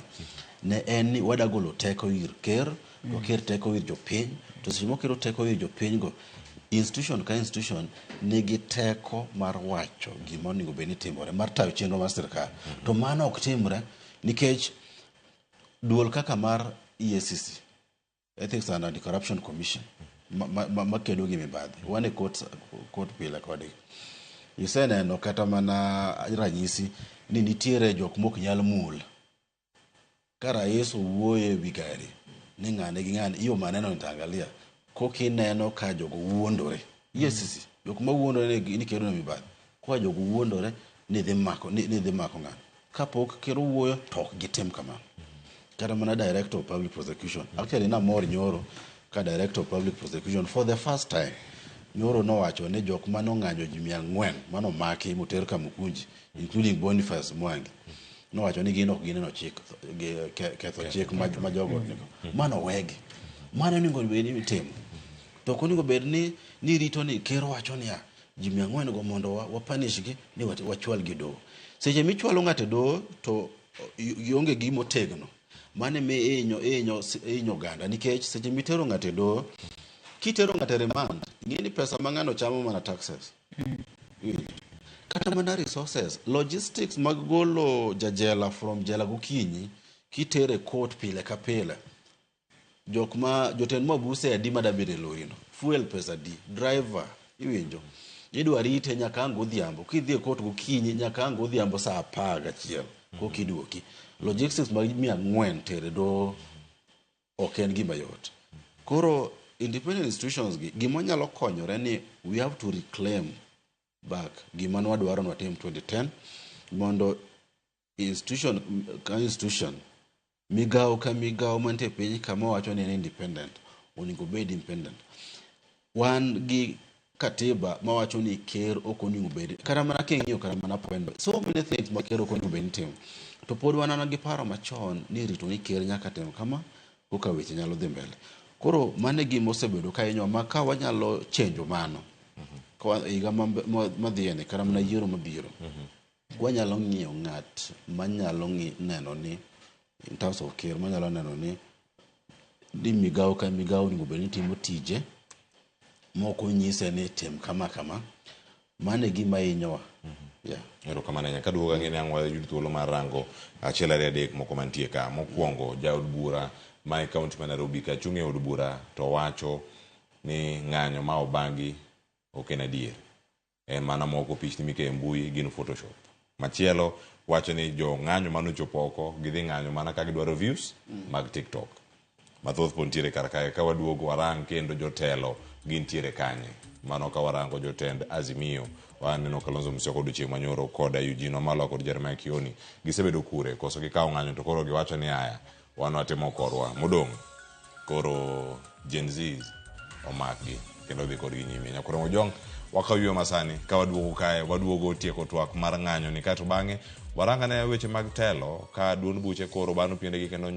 ne en ni wada golo teko ir ker, to ker teko ir jopiny, to seche mokelo teko ir jopiny go, institution ka institution nigi teko mar wacho gima onego bed ni timore, mar tayo chenro mar sirkal. To mano ok timre nikech duol kaka mar EACC, Ethics and Anti-Corruption Commission, makedo gi mibadhi, wan e court pile kodgi. Iseneno kata mana ranyisi ni nitiere jok mok nyal mul. Ka rais owuoyo ewi gari ni ng'ane gi ng'ane, iyo maneno nitaangalia. Kokineno ka jogo wuondore. EACC, jok ma wuondore ni kedo ne mibadhi. Kwa jogo wuondore ni dhi mako, ni dhi mako ng'ano. Kapok ker owuoyo to ok gitim kamano. Kata mana Director of Public Prosecution. Actually namor nyoro ka Director of Public Prosecution for the first time nyoro nowacho ni jok manong'anyo ji 400 manomaki moter Kamukunji, including Boniface Mwangi. Nowacho ni gin ok gineno chik, ketho chik ma jogo nigo. Mano wegi. Mano onego bed ni itimo. To ok onego bed ni rito ni ker wacho niya, ji 400 go mondo wapunish gi ni wachwal gi doho. Seche michwalo ng'ato e doho to ionge gima otegno. Mano ema ihinyo oganda nikech seche mitero ng'ato e doho, kitero ng'ato e remand, ing'e ni pesa ma ng'ano chamo mana taxes. Kata mana resources, logistics mag golo jajela from jela gokinyi kitere court pile ka pile. Jok ma jotend mabuse adi madabede e lori no, fuel pesa adi, driver iwinjo. Idwa rite nyaka ang' godhiambo, kidhi e court gokinyi nyaka ang' godhiambo saa 11 koka iduoki. Logistics mag 400 tere doho ok en gima yot. Koro independent institutions gi gima nyalo konyore ni we have to reclaim back gima nwadwaro nwatim 2010 mondo institution ka institution, migawo ka migawo mantie e piny kama wacho ni en independent, onego obed independent. Wan gi katiba mawacho ni ker ok onego bed, kata mana king'iyo kata mana point, so many things ma ker ok onego bed ni timo. To pod wan gi paro machon ni rito ni ker nyaka tim kama koka weche nyalo dhi mbele. Koro mano e gima osebedo ka hinyowa ma ka wanyalo chenjo mano, higa madhiyeni kata mana yiero mabiro, wanyalo ng'iyo ng'at manyalo neno ni in terms of ker manyalo neno ni migawo ka migawo onego bed ni timo tije mok onyise ni tim kama kama. Mano e gima hinyowa. Yeah. Erokamano ahinya. Kaduogo ang'e ni ang' wayud thuolo mar rango achiel ariyo adek moko mantie ka. Mokwongo, jaod bura ma e kaunti ma Nairobi ka chung' e od bura to wacho ni ng'anyo ma obangi ok en adier. En mana moko pichni mikeyo e mbui gin Photoshop. Machielo wacho ni jo ng'anyo manochopo oko gidhi ng'anyo mana ka gidwaro views mag TikTok. Mathoth pod nitiere kar kae ka waduogo warang kendo jotelo gintiere kanye. Mano ka warango jotend Azimio waneno Kalonzo Musyoka odiochieng' manyoro kod Eugene Wamalwa kod Jeremiah Kioni gisebedo kure koso gikawo ng'anyo to koro giwacho ni aya wan watimo korwa modong' koro Gen Zs omakgi kendo dhi kodgi nyime. Nyakurom Ojong wakaw yweyo masani ka waduogo kae waduogo tieko twak mar ng'anyo ni kaeto bang'e warang ane weche mag telo ka duond buche koro bano piendegi kendo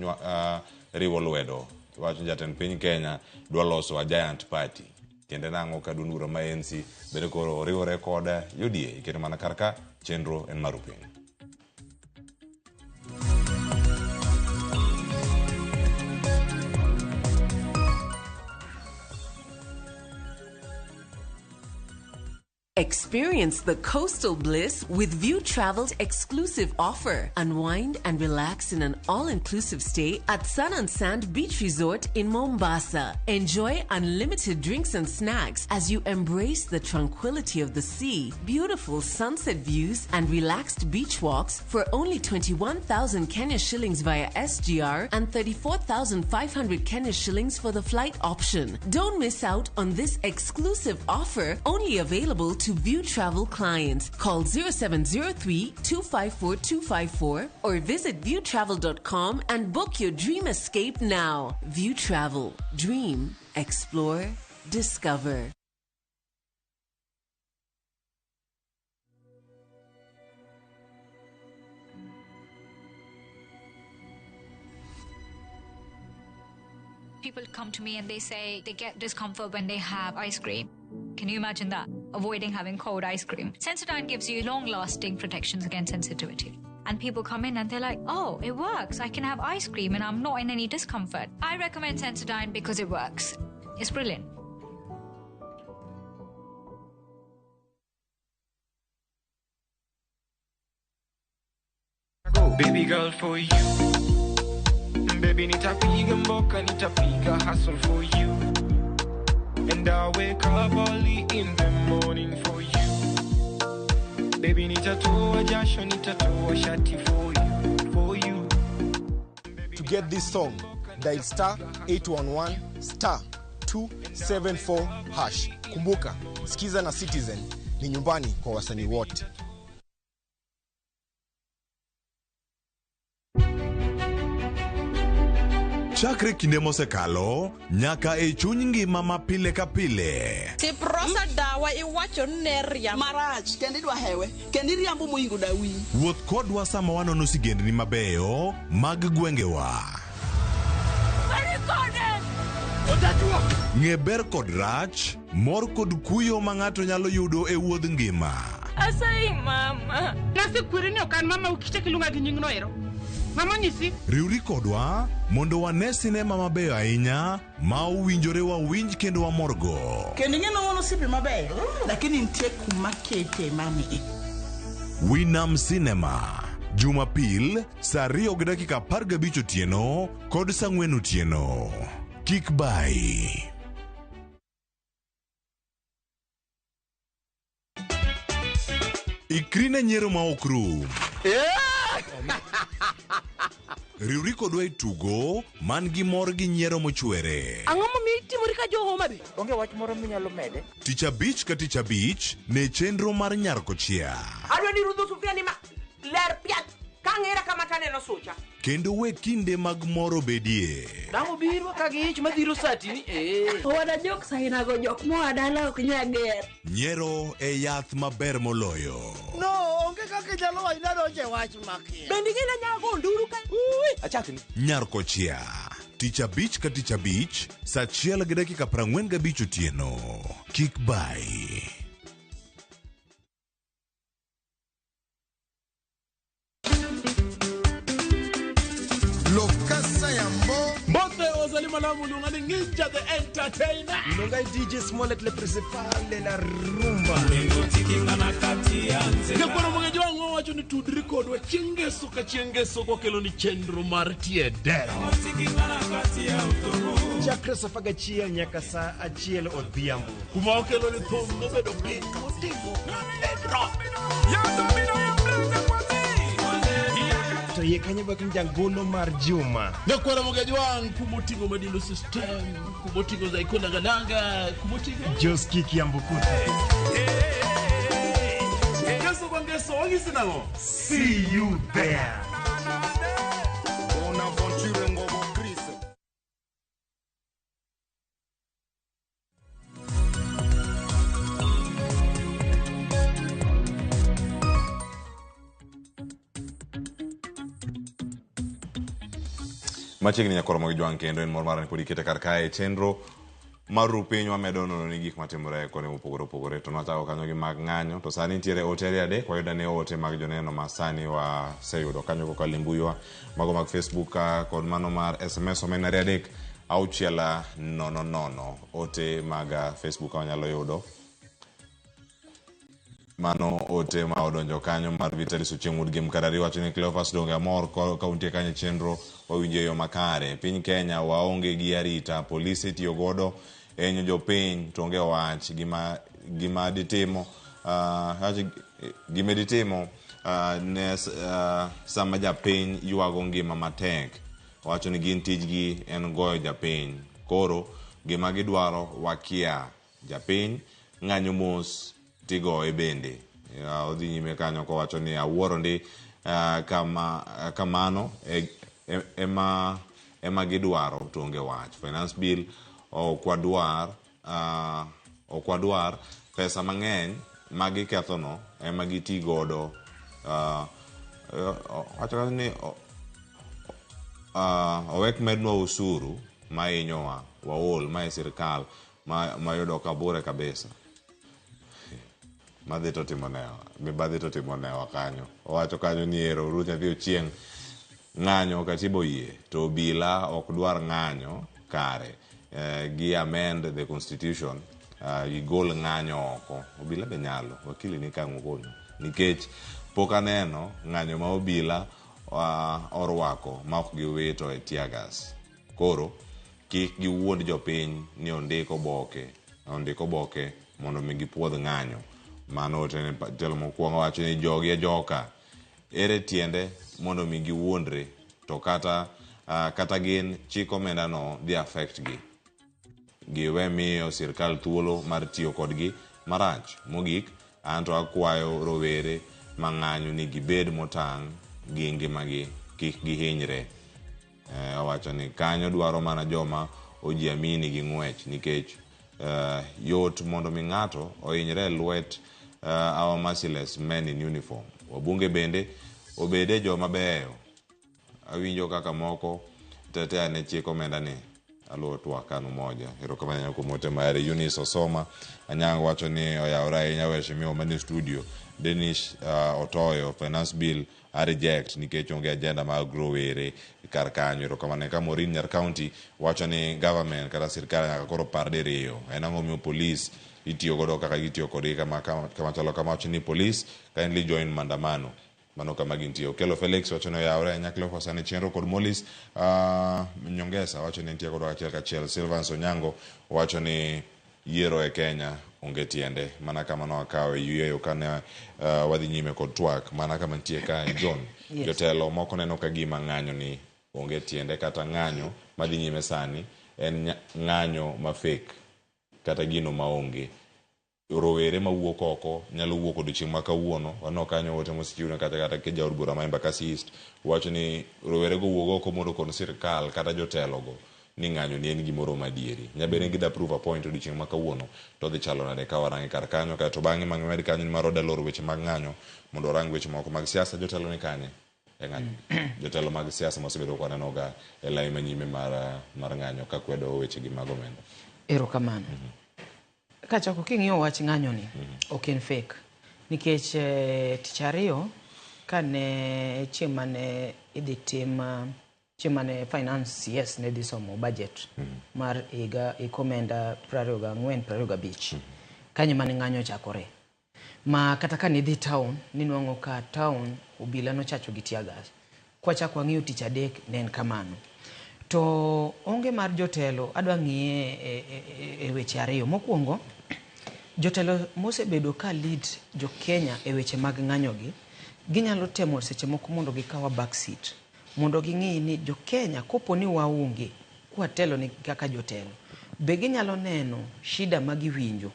riwo lwedo wacho ni jatend piny Kenya dwa loso a giant party tiende nang'o ka duond bura ma ANC bende koro oriwore kod UDA iketo mana kar ka chenro en mar piny. Experience the coastal bliss with View Travel's exclusive offer. Unwind and relax in an all-inclusive stay at Sun and Sand Beach Resort in Mombasa. Enjoy unlimited drinks and snacks as you embrace the tranquility of the sea, beautiful sunset views, and relaxed beach walks for only 21,000 Kenya shillings via SGR and 34,500 Kenya shillings for the flight option. Don't miss out on this exclusive offer, only available to View Travel clients. Call 0703 254 254 or visit viewtravel.com and book your dream escape now. View Travel. Dream, explore, discover. People come to me and they say they get discomfort when they have ice cream. Can you imagine that? Avoiding having cold ice cream. Sensodyne gives you long-lasting protections against sensitivity. And people come in and they're like, oh, it works. I can have ice cream and I'm not in any discomfort. I recommend Sensodyne because it works. It's brilliant. Baby girl, for you. Baby, nitapiga mboka, nitapiga hustle for you. And I wake up early in the morning for you. Baby, nitatoa jasho, nitatoa shati for you, for you. To get this song, dial star 811 star 274 hash. Kumbuka, Skiza na Citizen ni nyumbani kwa wasanii wote. Chakre kinde mosekalo nyaka e chuny ngima ma pile ka pile. Tiprosa dawa iwacho ni ne riambo. Marach, kendo idwa hewe, kendo iriambo moingo dawi. Wuoth kodwa sama wanono sigendni mabeyo mag gwengewa. Ng'e ber kod rach, mor kod kuyo ma ng'ato nyalo yudo e wuodh ngima. Asayi mama. Nasekweri ni ok an mama ukichak iluonga gi nyingno ero. Mama nyisi. Riwri kodwa mondo wane sinema mabeyo ahinya ma owinjore wawinj kendo wamorgo. Kendo ing'e ni wan osiepe mabeyo, lakini nitie kuma kete mami. Winam Cinema, Jumapil saa 2:15 otieno kod saa 4 otieno. Kik bayi. Ikri ne nyiero ma ok rum. Riwri kodwa e tugo man gi mor gi nyiero mochwere. Ang'o momiyo itimori ka jo Homa Bay? Onge wach moro minyalo mede. Tich abich ka tich abich ne chenro mar Nyar Kochia. Adwa ni rudho sufria ni ma ler piat kang'era kama taneno sucha. Kendo we kinde mag mor obedie. Dang' obiro ka gi ich madhiro sati ni. Owada jok sainago jok moa dala ok nyal ger. Nyiero e yath maber moloyo. No, onge kaka inyalo wacho ni adonjo e wach makia. Bende ing'e ni anyalo go nduru ka? Achakni. Nyar Kochia. Tich abich ka tich abich, saa 1:45 otieno. Kik bayi. Lokasa ya mbo. Mbote wazali Kanyo malamu luonga ni Nginja the Entertainer. Luonga DJ Smollett le principal de la rumba. Nyakwaro Mogejo wang' wacho ni tudri kodwa chieng' ngeso ka chieng' ngeso kokelo ni chenro mar tie dero. Chakre saa 11 nyaka saa 1 odhiambo. Kuma okelo ni thum mobedo piny motimo pedro. To yie kanyo bak ni jangolo mar juma. Nyakwaro Mogejo wang' kumoting'o Madilu System, kumoting'o Zaiko Nangananga, kumoting'o Joski Kiambukuta. Ngeso kwa ngeso wang'isi nang'o? See you there. Bonaventure Ngobo Chris. Machiegni nyakwaro mag jwang' kendo en mor mara ni pod ikete kar kae e chenro mar ru piny wamedo nono ni gik matimore kuonde mopogore opogore to nwachako kanyo gi mag ng'anyo to sani nitiere ote ariyo adek wayudo ane ote mag joneno ma sani waseyudo kanyo kokalo e mbuiwa mago mag Facebook kod mano mar SMS omena 2 3 6 0 0 ote mag Facebook ka wanyalo yudo mano ote ma odonjo kanyo mar Vitalis Ochieng' Wuod Gem Karari wacho ni Cleophas donge amor ka untie kanyo e chenro wawinjo e yo makare. Piny Kenya waonge gi arita, polise itiyo godo e hinyo jopiny to onge wach gima ditimo ne sama japiny ywago ngima matek. Wacho ni gin tijgi en goyo japiny. Koro gima gidwaro wakia. Japiny ng'anyo mos tigoye bende. Odhi nyime kanyo kowacho ni awuoro ndi kamano ema gidwaro to onge wach. Finance bill ok wadwar pesa mang'eny ma gikethono ema giti godo. Wacho ni owek mednwa usuru ma hinyowa waol ma e sirikal mayudo kabure kabisa. Madhi to timo newa, mibadhi to timo newa kanyo. Owacho kanyo ni ero Ruth nyathi Ochieng' ng'anyo katiba oyie to obila ok dwar ng'anyo kare. Gi amend the constitution, gigol ng'anyo oko. Obila be nyalo, wakili ni kang'o konyo. Nikech pok aneno ng'anyo ma obila orwako ma ok giwito e tear gas. Koro kik giwuond jopiny ni ondik oboke mondo mi gipuodh ng'anyo. Mano ote jatelo mokwongo wacho ni jogi e joka. Ere tiende mondo mi giwuondre to kata gin chik omenda no dhi affect gi. Giwe miyo sirkal thuolo mar tiyo kodgi marach. Mogik, anto akwayo rowere mang'anyo ni gibed motang' gi ngimagi kik gihinyre. Owacho ni kanyo dwaro mana joma ojiamini gi ng'wech nikech yot mondo mi ng'ato ohinyre e lwet our merciless men in uniform. Wabunge bende obede joma beyo. Awinjo kaka moko tetea ne chik omenda ni aluwo twak kanu moja. Erokamano kuom ote mare. Eunice Osoma Anyango wacho ni oyawore ahinya waheshimiwa manie studio. Dennis Otoyo finance bill a reject nikech onge agenda mar rowere kar kanyo. Erokamano. Ka Maureen Nyar County wacho ni government kata sirkal nyaka koro par diriyo. En ang'o miyo police itiyo godo kaka gitiyo kodgi kama chalo kama wacho ni police kindly join maandamano. Mano kama gintie. Okello Felix wacho ni oyawore ahinya Cleophas ane chenro kod Mollis Nyongesa wacho ni nitie kodwa achiel kachiel. Silvans Onyango wacho ni yiero e Kenya onge tiende. Mana kama nokawo e yweyo kane wadhi nyime kod twak. Mana kama nitie kae John. Yes. Jotelo moko neno ka gima ng'anyo ni onge tiende kata ng'anyo madhi nyime sani en ng'anyo ma fake kata gino maonge. Rowere mawuok oko nyalo wuok odiochieng' ma kawuono. Waneno kanyo ote mosechiwne kata ke jaod bura ma Embakasi East wacho ni rowere go wuok oko mondo okon sirkal kata jotelo go ni ng'anyo ni en gimoro madieri. Nyabed ni gida prove a point odiochieng' ma kawuono to dhi chalo nade ka warange kar kanyo. Kaeto bang'e mang'e med kanyo ni mar oda loro weche mag ng'anyo mondo orang weche moko mag siasa. Jotelo ni kanye e ng'anyo? Jotelo mag siasa mosebedo ka waneno ga e lai manyime mar ng'anyo ka kwedo weche gi mag omenda. Erokamano. Kachako king'iyo wach ng'anyo ni, ok en fake. Nikech tich ariyo kane chieng' mane idhi tim Chieng' mane finance CS ne dhi somo budget mar higa hik omenda 24 25. Kanyo mane ng'anyo ochakore. Ma kata ka nidhi town, ninwang'o ka town obila nochacho gi tear gas. Kwachako wang'iyo tich adek ne en kamano. To onge mar jotelo adwa ng'iye e weche ariyo. Mokwongo, jotelo mosebedo ka lead jo Kenya e weche mag ng'anyo gi, ginyalo temo seche moko mondo gikaw a back seat. Mondo ging'i ni jo Kenya kopo ni waonge kwatelo ni kaka jotelo, be ginyalo neno shida ma giwinjo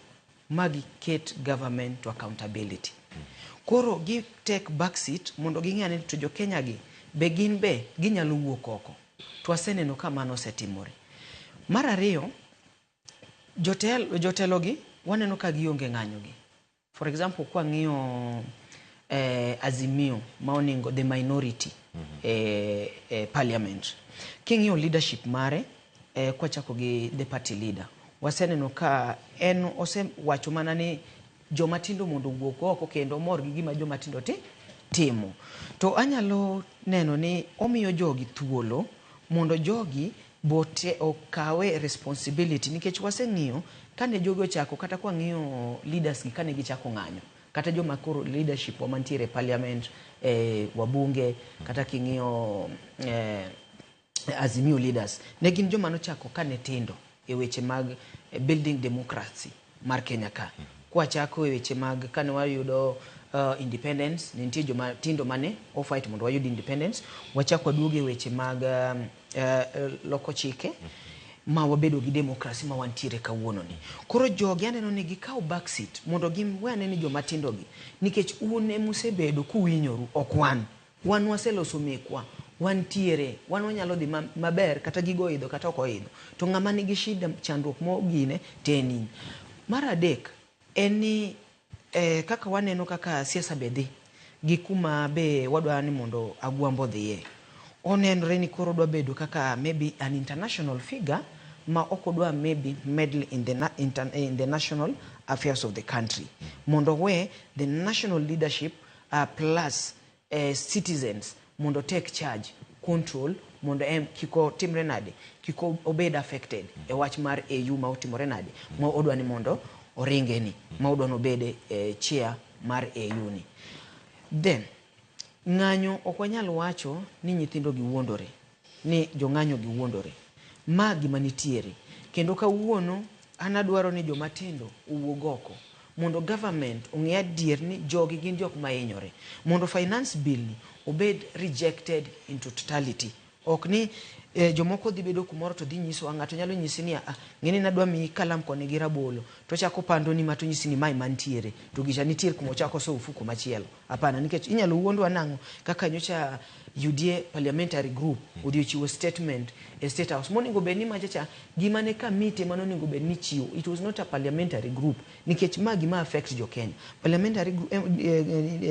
ma giket government to accountability. Koro gi take back seat mondo ging'i ane to jo Kenya gi be gin be ginyalo wuok oko. To waseneno ka mano osetimore. Mar ariyo, jotelo gi waneno ka gionge ng'anyo gi. For example, kwang'iyo Azimio ma oningo the minority parliament. King'iyo leadership mare, kwachako gi the party leader, waseneno ka en osewacho mana ni joma tindo mondo owuog oko kendo omor gi gima joma tindo timo. To anyalo neno ni omiyo jogi thuolo mondo jogi bote okawe responsibility nikech waseng'iyo kane jogi ochako kata kwang'iyo leaders gi kane gichako ng'anyo kata joma koro leadership wa mantiere e parliament, wabunge kata king'iyo Azimio leaders ne gin joma nochako kane tindo e weche mag building democracy mar Kenya ka. Kwachako e weche mag kane wayudo independence, ne nitie joma tindo mane ofight mondo wayud independence. Wachako waduogo e weche mag loko chike ma wabedo gi democracy ma wantiere kawuono ni. Koro jogi aneno ni gikawo back seat mondo giwe ane ni joma tindo gi nikech un emusebedo kuwinyoru ok wan. Wan waseloso mekwa, wantiere, wan wanyalo dhi maber kata gigo oidho kata ok oidho. To ng'ama nigi shida chandruok mogine to en in. Mar adek en ni kaka waneno kaka siasa be dhi gi kuma be wadwa ni mondo Agwambo odhiye. Onenore ni koro odwa bedo kaka maybe an international figure ma ok odwa maybe meddle in the national affairs of the country. Mondo we the national leadership plus citizens mondo take charge, control mondo em kik otimre nade, kik obed affected e wach mar AU ma otimore nade, ma odwa ni mondo oringe ni, ma odwa ni obed chair mar AU ni. Then, ng'anyo ok wanyal wacho ni nyithindo gi wuondore, ni jong'anyo gi wuondore. Ma gima nitiere. Kendo kawuono an adwaro ni joma tindo owuog oko mondo government ong'e adier ni jogi gin jok ma hinyore. Mondo finance bill ni obed rejected into totality. Ok ni jomoko dhi bedo kumoro to dhi nyisowa, ng'ato nyalo nyisi ni ah, ng'eni nadwa miyi kalam koni gi rabolo to ochako pandoni ma to nyisi ni mae mantiere to gicha nitiere kuma ochako soyo ofuko machielo. Hapana, nikech inyalo wuondwa nang'o kaka nyocha UDA parliamentary group odhi ochiwo statement e State House monego bed ni macha cha gima ne committee mane onego bed ni chiwo. It was not a parliamentary group nikech ma gima affect jo Kenya. Parliamentary group,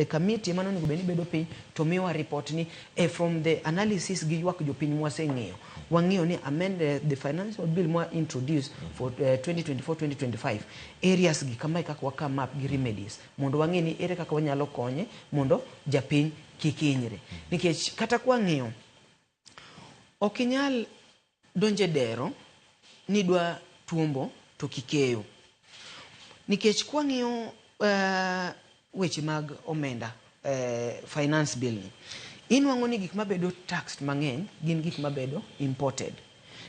committee mane onego bed ni bedo piny to miwa report ni from the analysis gi ywak jopiny mwaseng'iyo, wang'iyo ni amend the financial bill mwa introduce for 2024-2025 areas gi kamae kaka wa come up gi remedies mondo wang'e ni ere kaka wanyalo konye mondo japiny kik hinyre. Nikech kata kwang'iyo ok inyal donje dero ni idwa tuombo to kikeyo. Nikech kwang'iyo weche mag omenda, finance bill ni, inwang'o ni gik mabedo taxed mang'eny gin gik mabedo imported.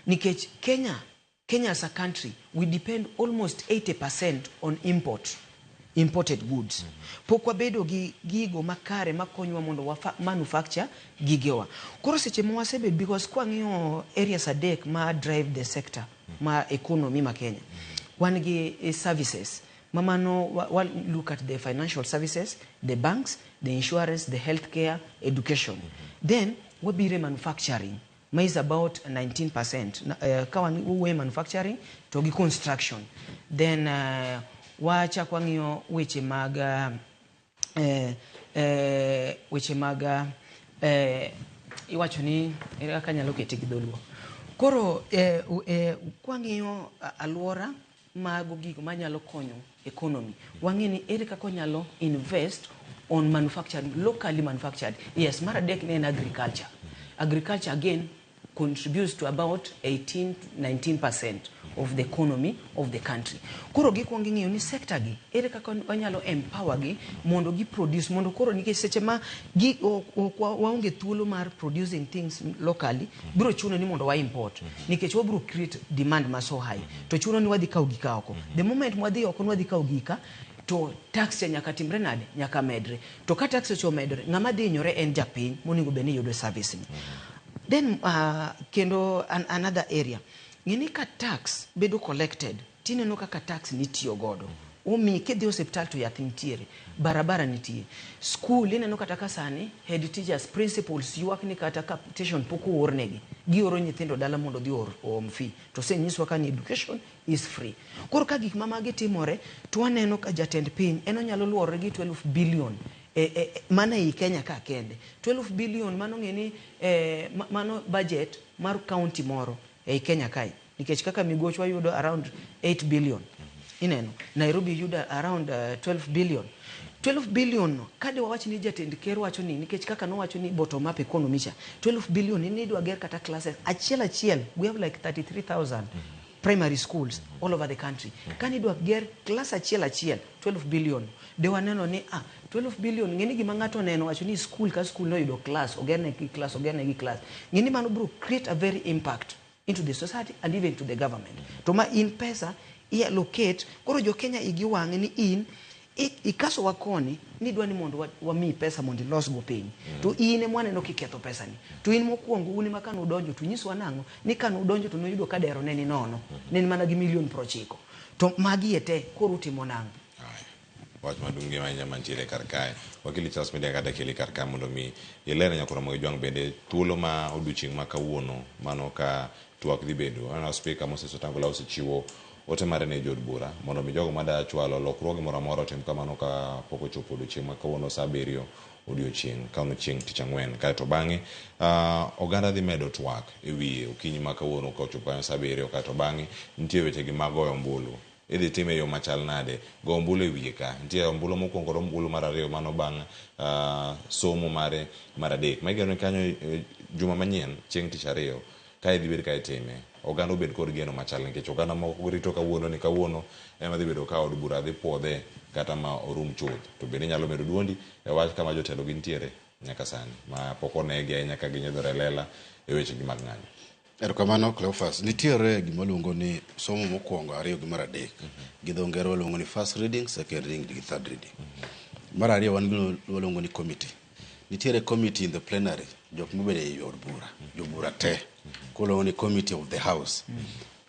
Nikech Kenya as a country, we depend almost 80% on imported goods. Pok wabedo gi gigo makare makonywa mondo wa manufacture gigewa. Koro seche ma wasebedo, because kwang'iyo areas adek ma drive the sector ma economy ma Kenya, wan gi services. Mamano wa look at the financial services, the banks, the insurance, the healthcare, education. Then wabire manufacturing ma is about 19%. Ka wan wuoyo manufacturing to gi construction. Then wachak wang'iyo weche mag iwacho ni ere kaka anyalo kete gi dholuo. Koro kwang'iyo alwora mago gigo manyalo konyo economy, wang'e ni ere kaka wanyalo invest on manufacturing, locally manufactured. Yes, mar adek ne en agriculture. Agriculture again contributes to about 18 19% of the economy of the country. Koro gikwongo ing'iyo ni sector gi ere kaka wanyalo empower gi mondo gi produce, mondo koro nikech seche ma gi ok waonge thuolo mar producing things locally, biro chuno ni mondo wa import nikech wabiro create demand ma so high, to chuno ni wadhi kawo gika oko. The moment mwadhi oko ni wadhi kawo gika, to tax cha nyaka timre nade? Nyaka medre. To ka tax cha omedore, ng'ama dhi hinyore en japiny monego bed ni yudo service ni. Then kendo another area, ng'eni ka tax bedo collected, tineno kaka tax nitiyo godo omi kidhi osiptal to yath nitiere, barabara nitie, school ineno kata ka sani head teachers, principals ywak ni kata capitation pok oornegi, gioro nyithindo dala mondo odhi oom fee, to osenyiswa ka ni education is free. Koro ka gik ma magi timore, to waneno ka jatend piny en onyalo luorore gi 12 billion mana ei Kenya ka kende. 12 billion mano ng'e ni mano budget mar county moro ei Kenya kae, nikech kaka Migochwa yudo around 8 billion, ineno Nairobi yudo around 12 billion. 12 billion no kade wawach ni jatend ker wacho ni, nikech kaka nowacho ni bottom up economy cha, 12 billion ni idwa ger kata classes achiel achiel. We have like 33,000 primary schools all over the country. Kani idwa ger class achiel achiel, 12 billion de waneno ni 12 billion, ng'eni gima ng'ato oneno wacho ni school ka school noyudo class, ogerne gi class, ogerne gi class, ng'eni mano biro create a very impact into the society and even to the government. To ma in pesa i allocate, koro jo Kenya igi wang' ni in ikasowa koni ni idwa ni mondo wamiyi pesa mondo ilos go piny, to in ema waneno kiketho pesa ni. To in mokwongo un ema kane udonjo to nyiswa nang'o ni kane udonjo to nuyudo ka dero ne ni nono, ne en mana gi milion 90, to magi e te koro utimo nang'o? Wach maduong' ahinya mantiere kar kae, wakili Charles Midia, kata keli kar ka mondo mi iler nyakoro mag Jwang' bende thuolo ma odiochieng' ma kawuono mano ka twak dhi bedo. Aneno Spika Moses Wetangula osechiwo ote mare ne jood bura mondo mi jogo mada chwalo lokruoge moro amora otim kamano ka pok ochopo odiochieng' ma kawuono sa 7 odiochieng' kawuono chieng' tich ang'wen. Kaeto bang'e oganda dhi medo twak e wiye okinyi ma kawuono ka ochopo kanyo sa 7. Kaeto bang'e nitie weche gi mag goyo ombulu, idhi time e yo machal nade go ombulu e wiye ka nitie ombulu mokwongo kod ombulu mar ariyo mano bang' somo mare mar adek ma igeno ni kanyo juma manyien chieng' tich ariyo ka idhi bed ka itime oganda obed kod geno machal, nikech oganda moko rito kawuono ni kawuono ema dhi bedo ka od bura dhi puodhe kata ma orum chuth. To bende inyalo medo duondi e wach kama jotelo gintiere nyaka sani ma pok onegi ahinya ka ginyiedhore e lela e weche gi mag ng'anyo. Erokamano, Cleophas. Nitiere gima luongo ni somo mokwongo, ariyo gi mar adek. Gi dho ngere waluongo ni first reading, second reading gi third reading. Mar ariyo wan gi waluongo ni committee. Nitiere committee in the plenary, jok mobedo ei od bura, jobura te. Koro waluongo ni committee of the house.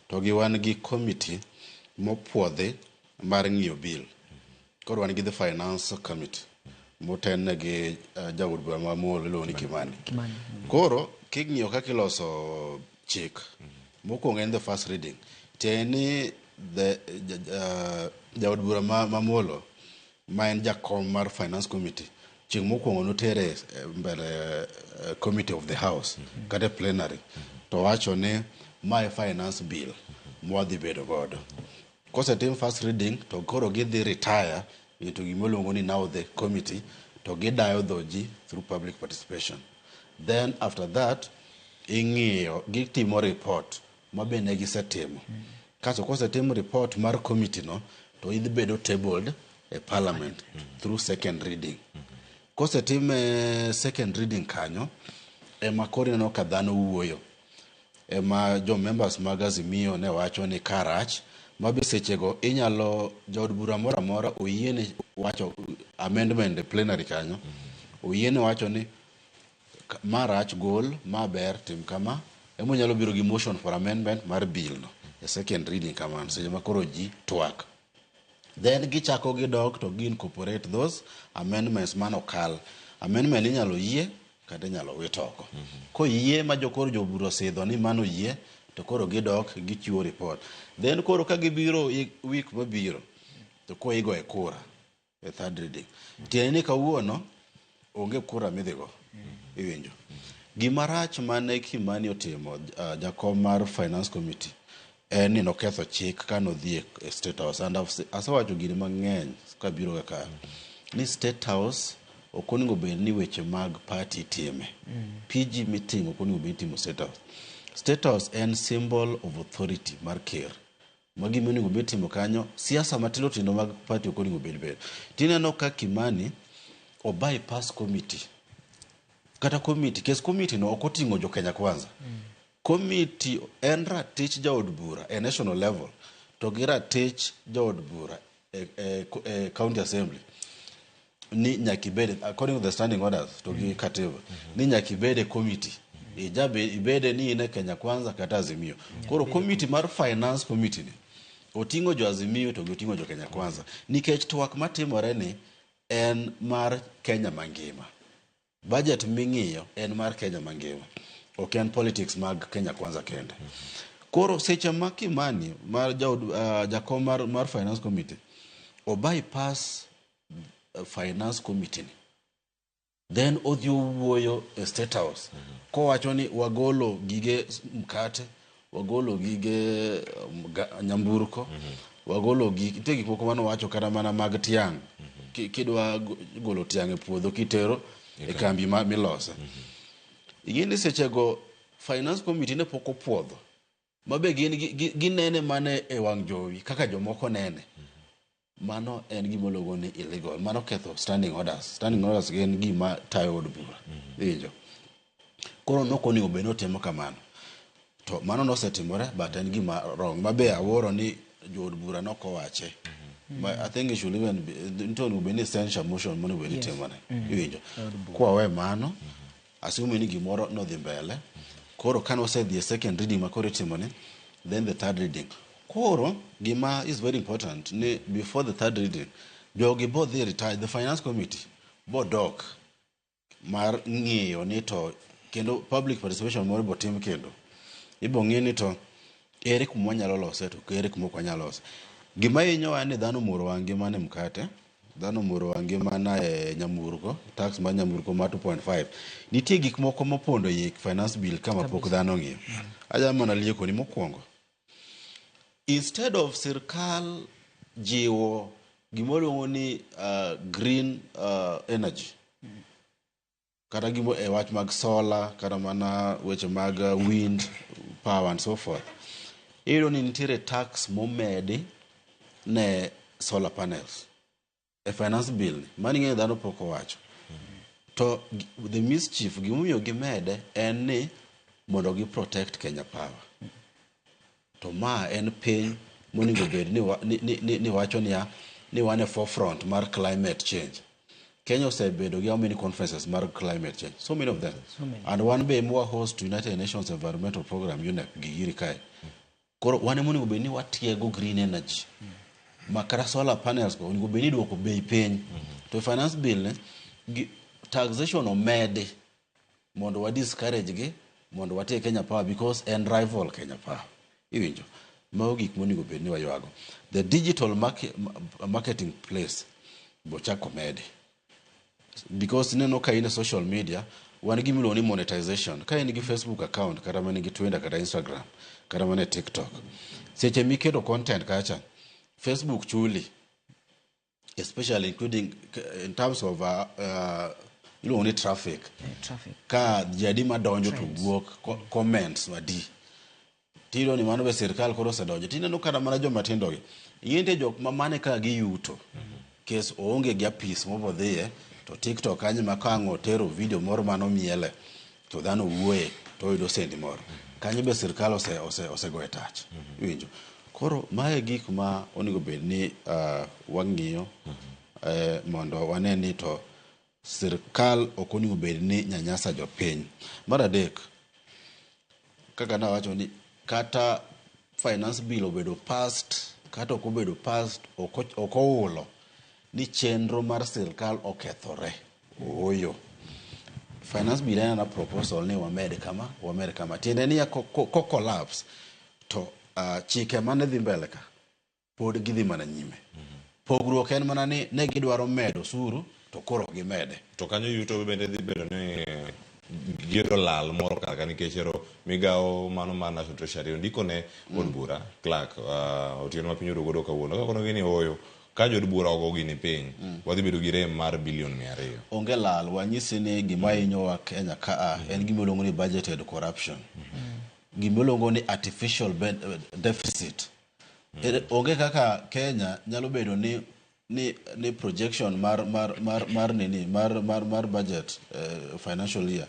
To gi wan gi committee mopuodhi mar ng'iyo bill. Koro wan gi the finance committee moten gi jaod bura mamuol iluongo ni Kimani. Kimani. Koro king'iyo kaka iloso chik, mokwongo en the first reading. Tiende ni the jaod bura mamuolo ma en jakom mar finance committee, chieng' mokwongo notere mbele committee of the house kata e plenary, to wacho ni mae finance bill mwadhi bedo godo. Kosetim first reading to koro gidhi retire into gima ni now the committee, to gidayo dho ji through public participation. Then after that ing'iyo gitimo report ma be ne gisetimo. Kasto kosetim report mar committee no, to idhi bedo tabled e parliament through second reading. Kosetim second reading kanyo ema koro ineno ka dhano wuoyo, ema jo members mag Azimio ne wacho ni karach ma be sechego inyalo jaod bura moro amora oyiene wacho amendment e plenary kanyo, oyiene wacho ni ma rach gol, ma ber tim kama, ema onyalo biro gi motion for amendment mar bill no e second reading kamano seche ma koro ji twak. Then gichako gidok to gi incorporate those amendments manokal. Amendment inyalo yie kata inyalo wit oko. Koyie ma jokoro jobura osidho ni mano yie, to koro gidok gichiwo report. Then koro ka gibiro week mabiro to koro igoye kura e third reading. Tiende ni kawuono onge kura midhigo. Iwinjo gima rach mane Kimani otimo, jakom mar finance committee, en ni noketho chik kanodhi e State House. And asewacho gini mang'eny kabiro kaka ni State House ok onego bed ni weche mag party time. PG meeting ok onego bed ni itimo State House. State House en symbol of authority mar ker. Ma gima onego bed timo kanyo, siasa matindo tindo mag party ok onego bed bedo. Tineno ka Kimani o bypass committee. Kata committee, kes committee no ok oting'o jo Kenya Kwanza. Committee en ratich jaod bura e national level to gi ratich jaod bura e county assembly ni nyaka ibed according to the standing orders to gi katiba ni nyaka ibed e committee ijabe ibede ni in e Kenya Kwanza kata Azimio. Koro committee mar finance committee ni oting'o jo Azimio to gi oting'o jo Kenya Kwanza nikech twak matimore ni en mar Kenya mangima. Budget ming'iyo en mar Kenya mangima, ok en politics mag Kenya Kwanza kende. Koro seche ma Kimani mar jaod, jakom mar finance committee o bypass finance committee ni, then odhi owuoyo e State House kowacho ni wagolo gige mkate, wagolo gige nyamburko, wagolo gik nitie gik moko manowacho kata mana mag tiang' kidwa golo tiang' e puodho kitero e kambi ma milose. Ing'e ni sechego finance committee ne pok opuodho mabe gin ginene mana e wang' jowi kaka jomoko nene. Mano en gima iluongo ni illegal. Mano ketho standing orders. Standing orders gin gima tayo od bura. Iwinjo? Koro nok onego bed ni otimo kamano. To mano nosetimore but en gima wrong. Mabe awuoro ni jood bura nok owache. But I think it should even be, nitie onego bed ni censure motion monego bed ni itimone. Iwinjo? Kwawe mano, assume ni gimoro nodhi mbele. Koro kane osedhi e second reading ma koro itimone, then the third reading. Koro gima is very important ni before the third reading, jogi bo dhi retire, the finance committee bo dok mar ng'iyo ni to kendo public participation moro bo tim kendo. Ibo ng'i ni to ere kuma wanyalo lose to ere kuma ok wanyal lose. Gima hinyowa en ni dhano omoro wang' gi mana e mkate, dhano omoro wang' gi mana e nyamburko, tax mar nyamburko mar 2.5. Nitie gik moko mopondo ei finance bill ka ma pok dhano ong'iyo. Anya mana liekoni mokwongo. Instead of sirkal jiwo gima ni green energy kata gimo e wach mag solar kata mana weche mag wind power and so forth, iyudo ni nitiere tax momedi ne solar panels e finance bill ni mano ing'eyo dhano pok owacho to the mischief gimomiyo gimede en ni mondo gi protect Kenya Power. To ma en piny monego bed ni, ni wacho niya ni wan e forefront mar climate change. Kenya osebedo gi how many conferences mar climate change? So many of them. So many. And wan be mwa host United Nations Environmental Program, UNEP, gi giri kae. Koro wan ema onego bed ni watiego green energy ma kata solar panels go onego bed ni iduoko bei piny. To finance bill ne gi, taxation omedi mondo wa discourage gi mondo watie Kenya Power because en rival Kenya Power. Iwinjo? Mago gik monego bed ni waywago. The digital marketing place bochak omedi because ineno ka in e social media wan gi gimiluongo ni monetization. Ka in gi Facebook account kata mana gi Twitter kata Instagram kata mana e TikTok, seche miketo content kacha, Facebook chuli, especially including in terms of iluongo ni traffic. Traffic. Ka ji adi madonjo to Trends. wuok comments adi tiyudo ni mano be sirikal koro osedonjo. Tineno kata mana joma tindo gi, ing'e nitie jok ma mane kaka giyuto kes oonge gi apis mobodhiye to TikTok kanyo ma ka ang' otero video moro manomiele to dhano wuoye to oyudo sendi moro kanyo be sirikal osegoye tach. Iwinjo? Koro mae gik ma onego bed ni wang'iyo mondo wane ni to sirikal ok onego bed ni nyanyasa jopiny. Mar adek, kaka nawacho ni kata finance bill obedo passed kata ok obedo passed, ok oulo ni chenro mar sirikal okethore. Ooyo, finance bill en ana proposal ni wamed kama, wamed kama, tiende ni ko collapse to chike mane dhi mbele ka pod gidhi mana nyime. Pogruok en mana ni ne gidwaro medo osuru to koro ok gimede. To kanyo yuto bende dhi bedo ni giyudo lal moro kar ka nikech ero migawo mano mar National Treasury ondiko ne od bura clerk otieno ma piny oduogo godo kawuono ka konogi ni ooyo ka jood bura ogo gini piny wadhi bedo gi rem mar bilion 200. Onge lal. Wanyisi ni gima hinyowa Kenya ka a en gima iluongo ni budgeted corruption. Gimiluongo ni artificial deficit. Onge kaka Kenya nyalo bedo ni projection mar nini mar budget financial year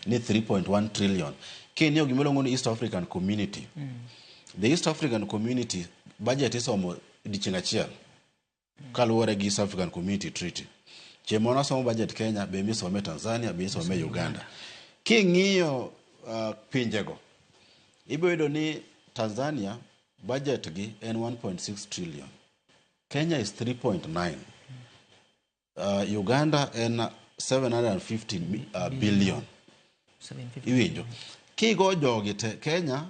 ni 3.1 trillion. King'iyo gimiluongo ni East African Community. The East African Community budget isomo odiochieng' achiel kaluwore gi East African Community Treaty. Chieng' moro somo budget Kenya be misome Tanzania be isome Uganda. King'iyo pinjego, ibiro yudo ni Tanzania budget gi en 1.6 trillion. Kenya is 3.9. Uganda en 750 billion. 750. Iwinjo. Kigo jogi te Kenya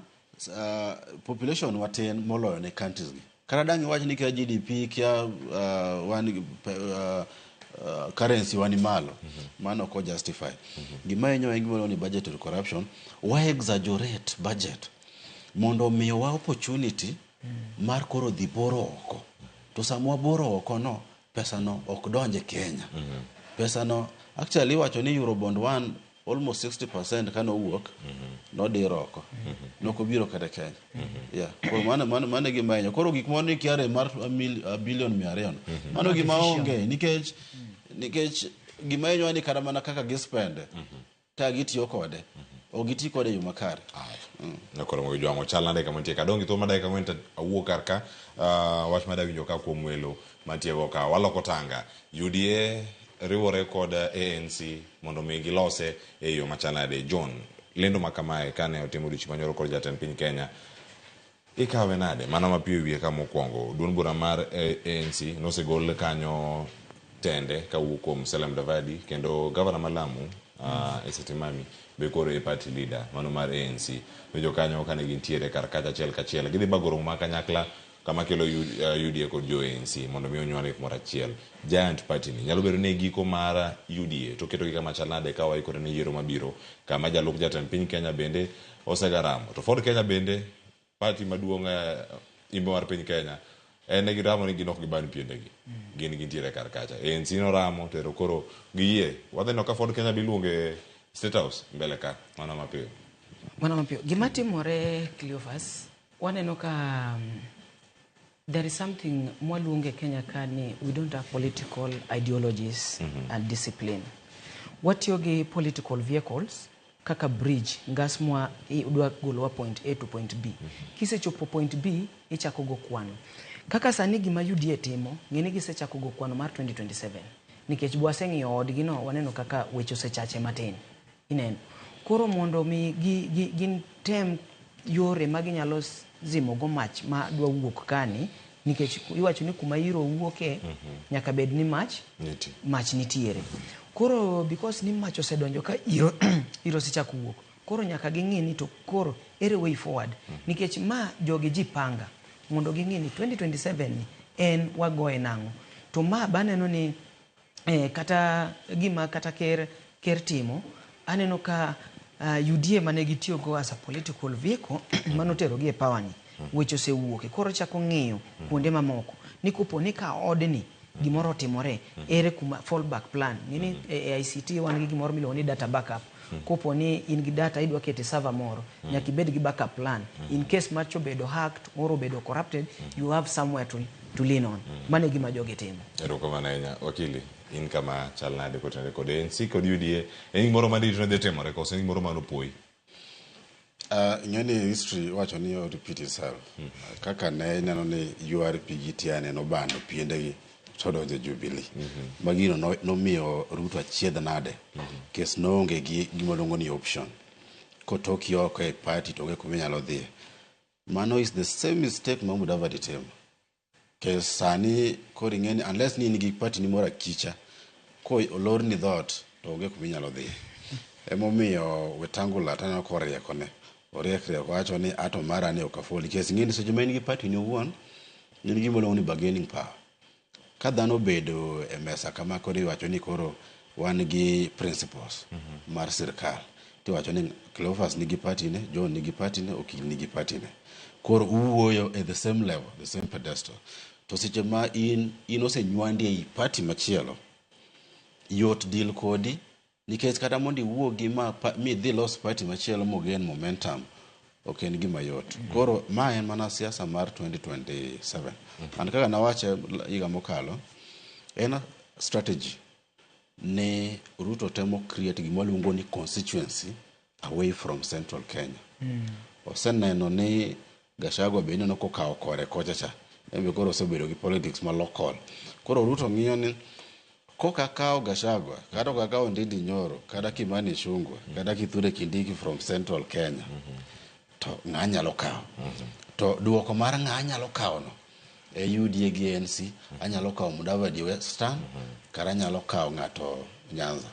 population watin moloyo ne countries gi. Kata dang' iwach ni kia GDP kia wan currency wani malo. Mano ok justify. Gima hinyo en gima ni budgetary corruption. Wa exaggerate budget mondo omiyowa opportunity mar koro dhi boro oko. To sama waboro oko no, pesa no ok donj e Kenya. Pesa no actually iwacho ni Eurobond 1 almost 60% kane owuok nodir oko. Nokobiro kata Kenya. Yeah. Koro mano e gima hinyo. Koro gik moro ni kia rem mar billion 200 no. Mano gima onge nikech gima hinyowa ni kata mana kaka gispende ka gitiyo kode ok giti kode e yo makare. Nakoro mo jwang'o chal nade kama nitie kadong' gi thuolo mar dakika 4 to awuok kar ka wach madawinjo ka kuom welo mantie go ka waloko tanga UDA riwore kod ANC mondo mi gilose e yo machal nade. John, lendo ma kamae kane otimo odiochieng' manyoro kod jatend piny Kenya ikawe nade? Mano mapiyo wiye ka mokwongo duond bura mar ANC nosegol kanyo tende kawuok kuom Musalia Mudavadi kendo gavana ma Lamu Esetimami be koro e party leader mano mar ANC. Winjo kanyo kane gintiere kar kacha achiel kachiel gidhi bago romo ma kanyakla kama kelo UDA kod jo ANC mondo mi onywol kumoro achiel. Giant party ni nyalo bedo ni giko mar UDA to ketogi kama chal nade ka waikore ne yiero mabiro kama jalup jatend piny Kenya bende osegaramo. To Ford Kenya bende party maduong' imbe mar piny Kenya en ne giramo ni gin ok giban piendegi. Gin gintiere kar kacha. ANC noramo to ero koro giyie. Wadhi neno ka Ford Kenya biluonge State House mbele ka mano mapiyo. Mano mapiyo. Gima timore Cleophas, waneno ka there is something mwaluonge Kenya ka ni we don't have political ideologies and discipline. Watiyo gi political vehicles kaka bridge ngas mwa idwa golowa point A to point B. Kisechopo point B ichako go kwano. Kaka sani gima UDA timo, ng'eni gisechako go kwano mar 2027. Nikech bwaseng'iyo odgi no waneno kaka weche osechache matin. Ineno. Koro mondo mi gin tem yore ma ginyalo zimo go mach ma dwa wuok kani, nikech iwacho ni kuma iro wuoke nyaka bed ni mach mach nitiere. Koro because ni mach osedonjo ka iro osechako wuok, koro nyaka ging'i ni to koro ere way forward. Nikech ma jogi jipanga mondo ging'i ni 2027 ni en wagoye nang'o. To ma baneno ni kata gima kata ker timo, aneno ka UDA mane gitiyo go as a political vehicle manotero gi e power ni weche osewuoke. Koro chako ng'iyo kuonde mamoko ni kopo ni ka odni gimoro otimore, ere kuma fallback plan. Ng'eni e ICT wan gi gimoro miluongo ni data backup. Kopo ni in gi data idwa kete server moro, nyaka ibed gi backup plan. In case macho obedo hacked or obedo corrupted, you have somewhere to lean on. Mano e gima jogi timo. Erokamano ahinya wakili. In kama chal nade kotenore kod ANC kod UDA? En gimoro madito ne dhi timore koso en gimoro manopoyi? Ing'e ni history wacho ni o repeat itself. Kaka ne ineno ni URP gi TNA nobano piendegi to donjo Jubilee. Ma gino nomiyo Ruto achiedh nade. Kes noonge gi gima luongo ni option. Kotoki oko e party to onge kuma inyalo dhiye. Mano is the same mistake ma Mudavadi timo. Kes sani koro ing'e ni unless ni in gi party ni moro akicha, ko olorni dhoot to onge kuma inyalo dhiye. Emomiyo Wetangula taneno koriekone. Oriek riek owacho ni ato mara ni ok afford. Nikech ing'e ni seche ma in gi party ni owuon, in gi gima iluongo ni bargaining power. Ka dhano obedo e mesa kama koro iwacho ni koro wan gi principles mar sirkal. Tiwacho ni Cleophas nigi party ne, John nigi party ne, Okil nigi party ne. Koro uwuoyo at the same level, the same pedestal. To seche ma in osenywandi ei party machielo, yot deal kodi nikech kata mondo iwuogi ma midhi los party machielo mogen momentum, Ok en gima yot. Koro ma en mana siasa mar 2027. And kaka nawache higa mokalo, en strategy ni Ruto temo create gima waluongo ni constituency away from central Kenya. Oseneno ni Gachagua be ineno kokawo kore kocha cha. En be koro osebedo gi politics ma local. Koro Ruto ng'iyo ni koka kawo Gachagua, kata ok akawo Ndindi Nyoro, kata Kimani Ichung'wa, kata Kithure Kindiki from central Kenya, to ng'a nyalo kawo? To duoko mar ng'a nyalo kawo no e UDA gi ANC, anyalo kawo Mudavadi Western, kata anyalo kawo ng'ato Nyanza.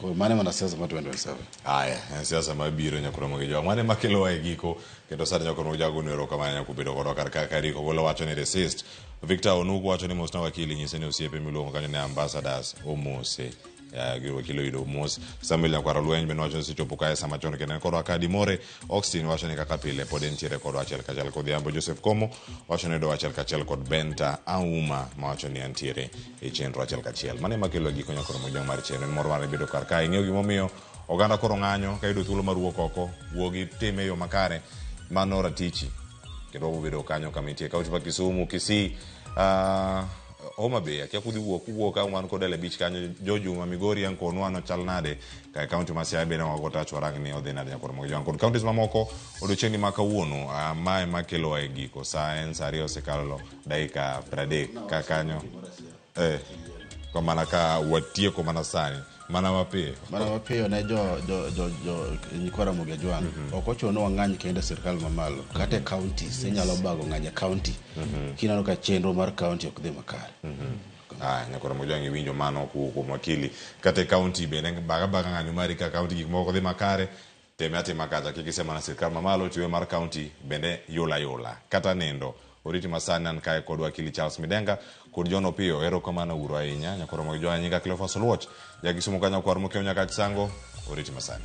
Koro mano e mana siasa mar 2027. Aya, en siasa mabiro nyakoromo gi jwang'. Mano ema kelowa e giko kendo sani nyakoromo gi jwang' erokamano nyako bedo kodwa kar ka Kariko Golo wacho ni resist. Victor Onuku wacho ni mosna wakili nyise ni osiepe miluongo kanyo ni ambassadors omose. Ya, gi wakili oyudo mos. Samuel Nyakwaro Lweny bende wacho ni osechopo kae sama chon kendo en kodwa ka Dimore. Austin wacho ni kaka pile pod entiere kodwa achiel kachiel kodhiambo. Joseph Komo wacho ni oyudo achiel kachiel kod Benta Auma ma wacho ni entiere e chenro achiel kachiel. Mano ema kelo e giko nyakoromo gi jwang' mar chenro. En mor mar bedo kar kae. Ing'eyo gimomiyo oganda koro ng'anyo ka yudo thuolo mar wuok oko wuogi time e yo makare mano ratichi kendo wabiro bedo kanyo kama nitie kaunti ma Kisumu, Kisii, Homa Bay akia kudhi wuok kuwuok ka wan kod Ele Beach kanyo Jojuma Migori Ankonwa no chal nade ka kaunti ma Siaya bende wago tach warang ni odhi nade nyakoro mag jwang' kod counties mamoko odiochieng'ni ma kawuono mae makelowa e giko sa en sa 2 osekalo dakika 30 ka kanyo ko mana ka watieko mana sani mana mapiyo Mana mapiyo ne jo nyikwa Ramogi Ajwang'. Ok ochuno ni wang'any kende e sirkal mamalo. Kata e counties inyalo bago ng'anyo e county. Kineno ka chenro mar county ok dhi makare. Aya, nyakoro Mojwang' iwinjo mano kowuok kuom wakili kata e county bende baga baga ng'anyo mari ka county gik moko dhi makare teme atima kacha kik ise mana sirkal mamalo tiwe mar county bende yula yula kata nindo oriti masani an kae kod wakili Charles Midenga kod John Opiyo erokamano uru ahinya nyakoro Mojwang' nyinga Cleophas Oluoch jakisumu ka nyakwar mokiewo nyaka Chisango oriti masani.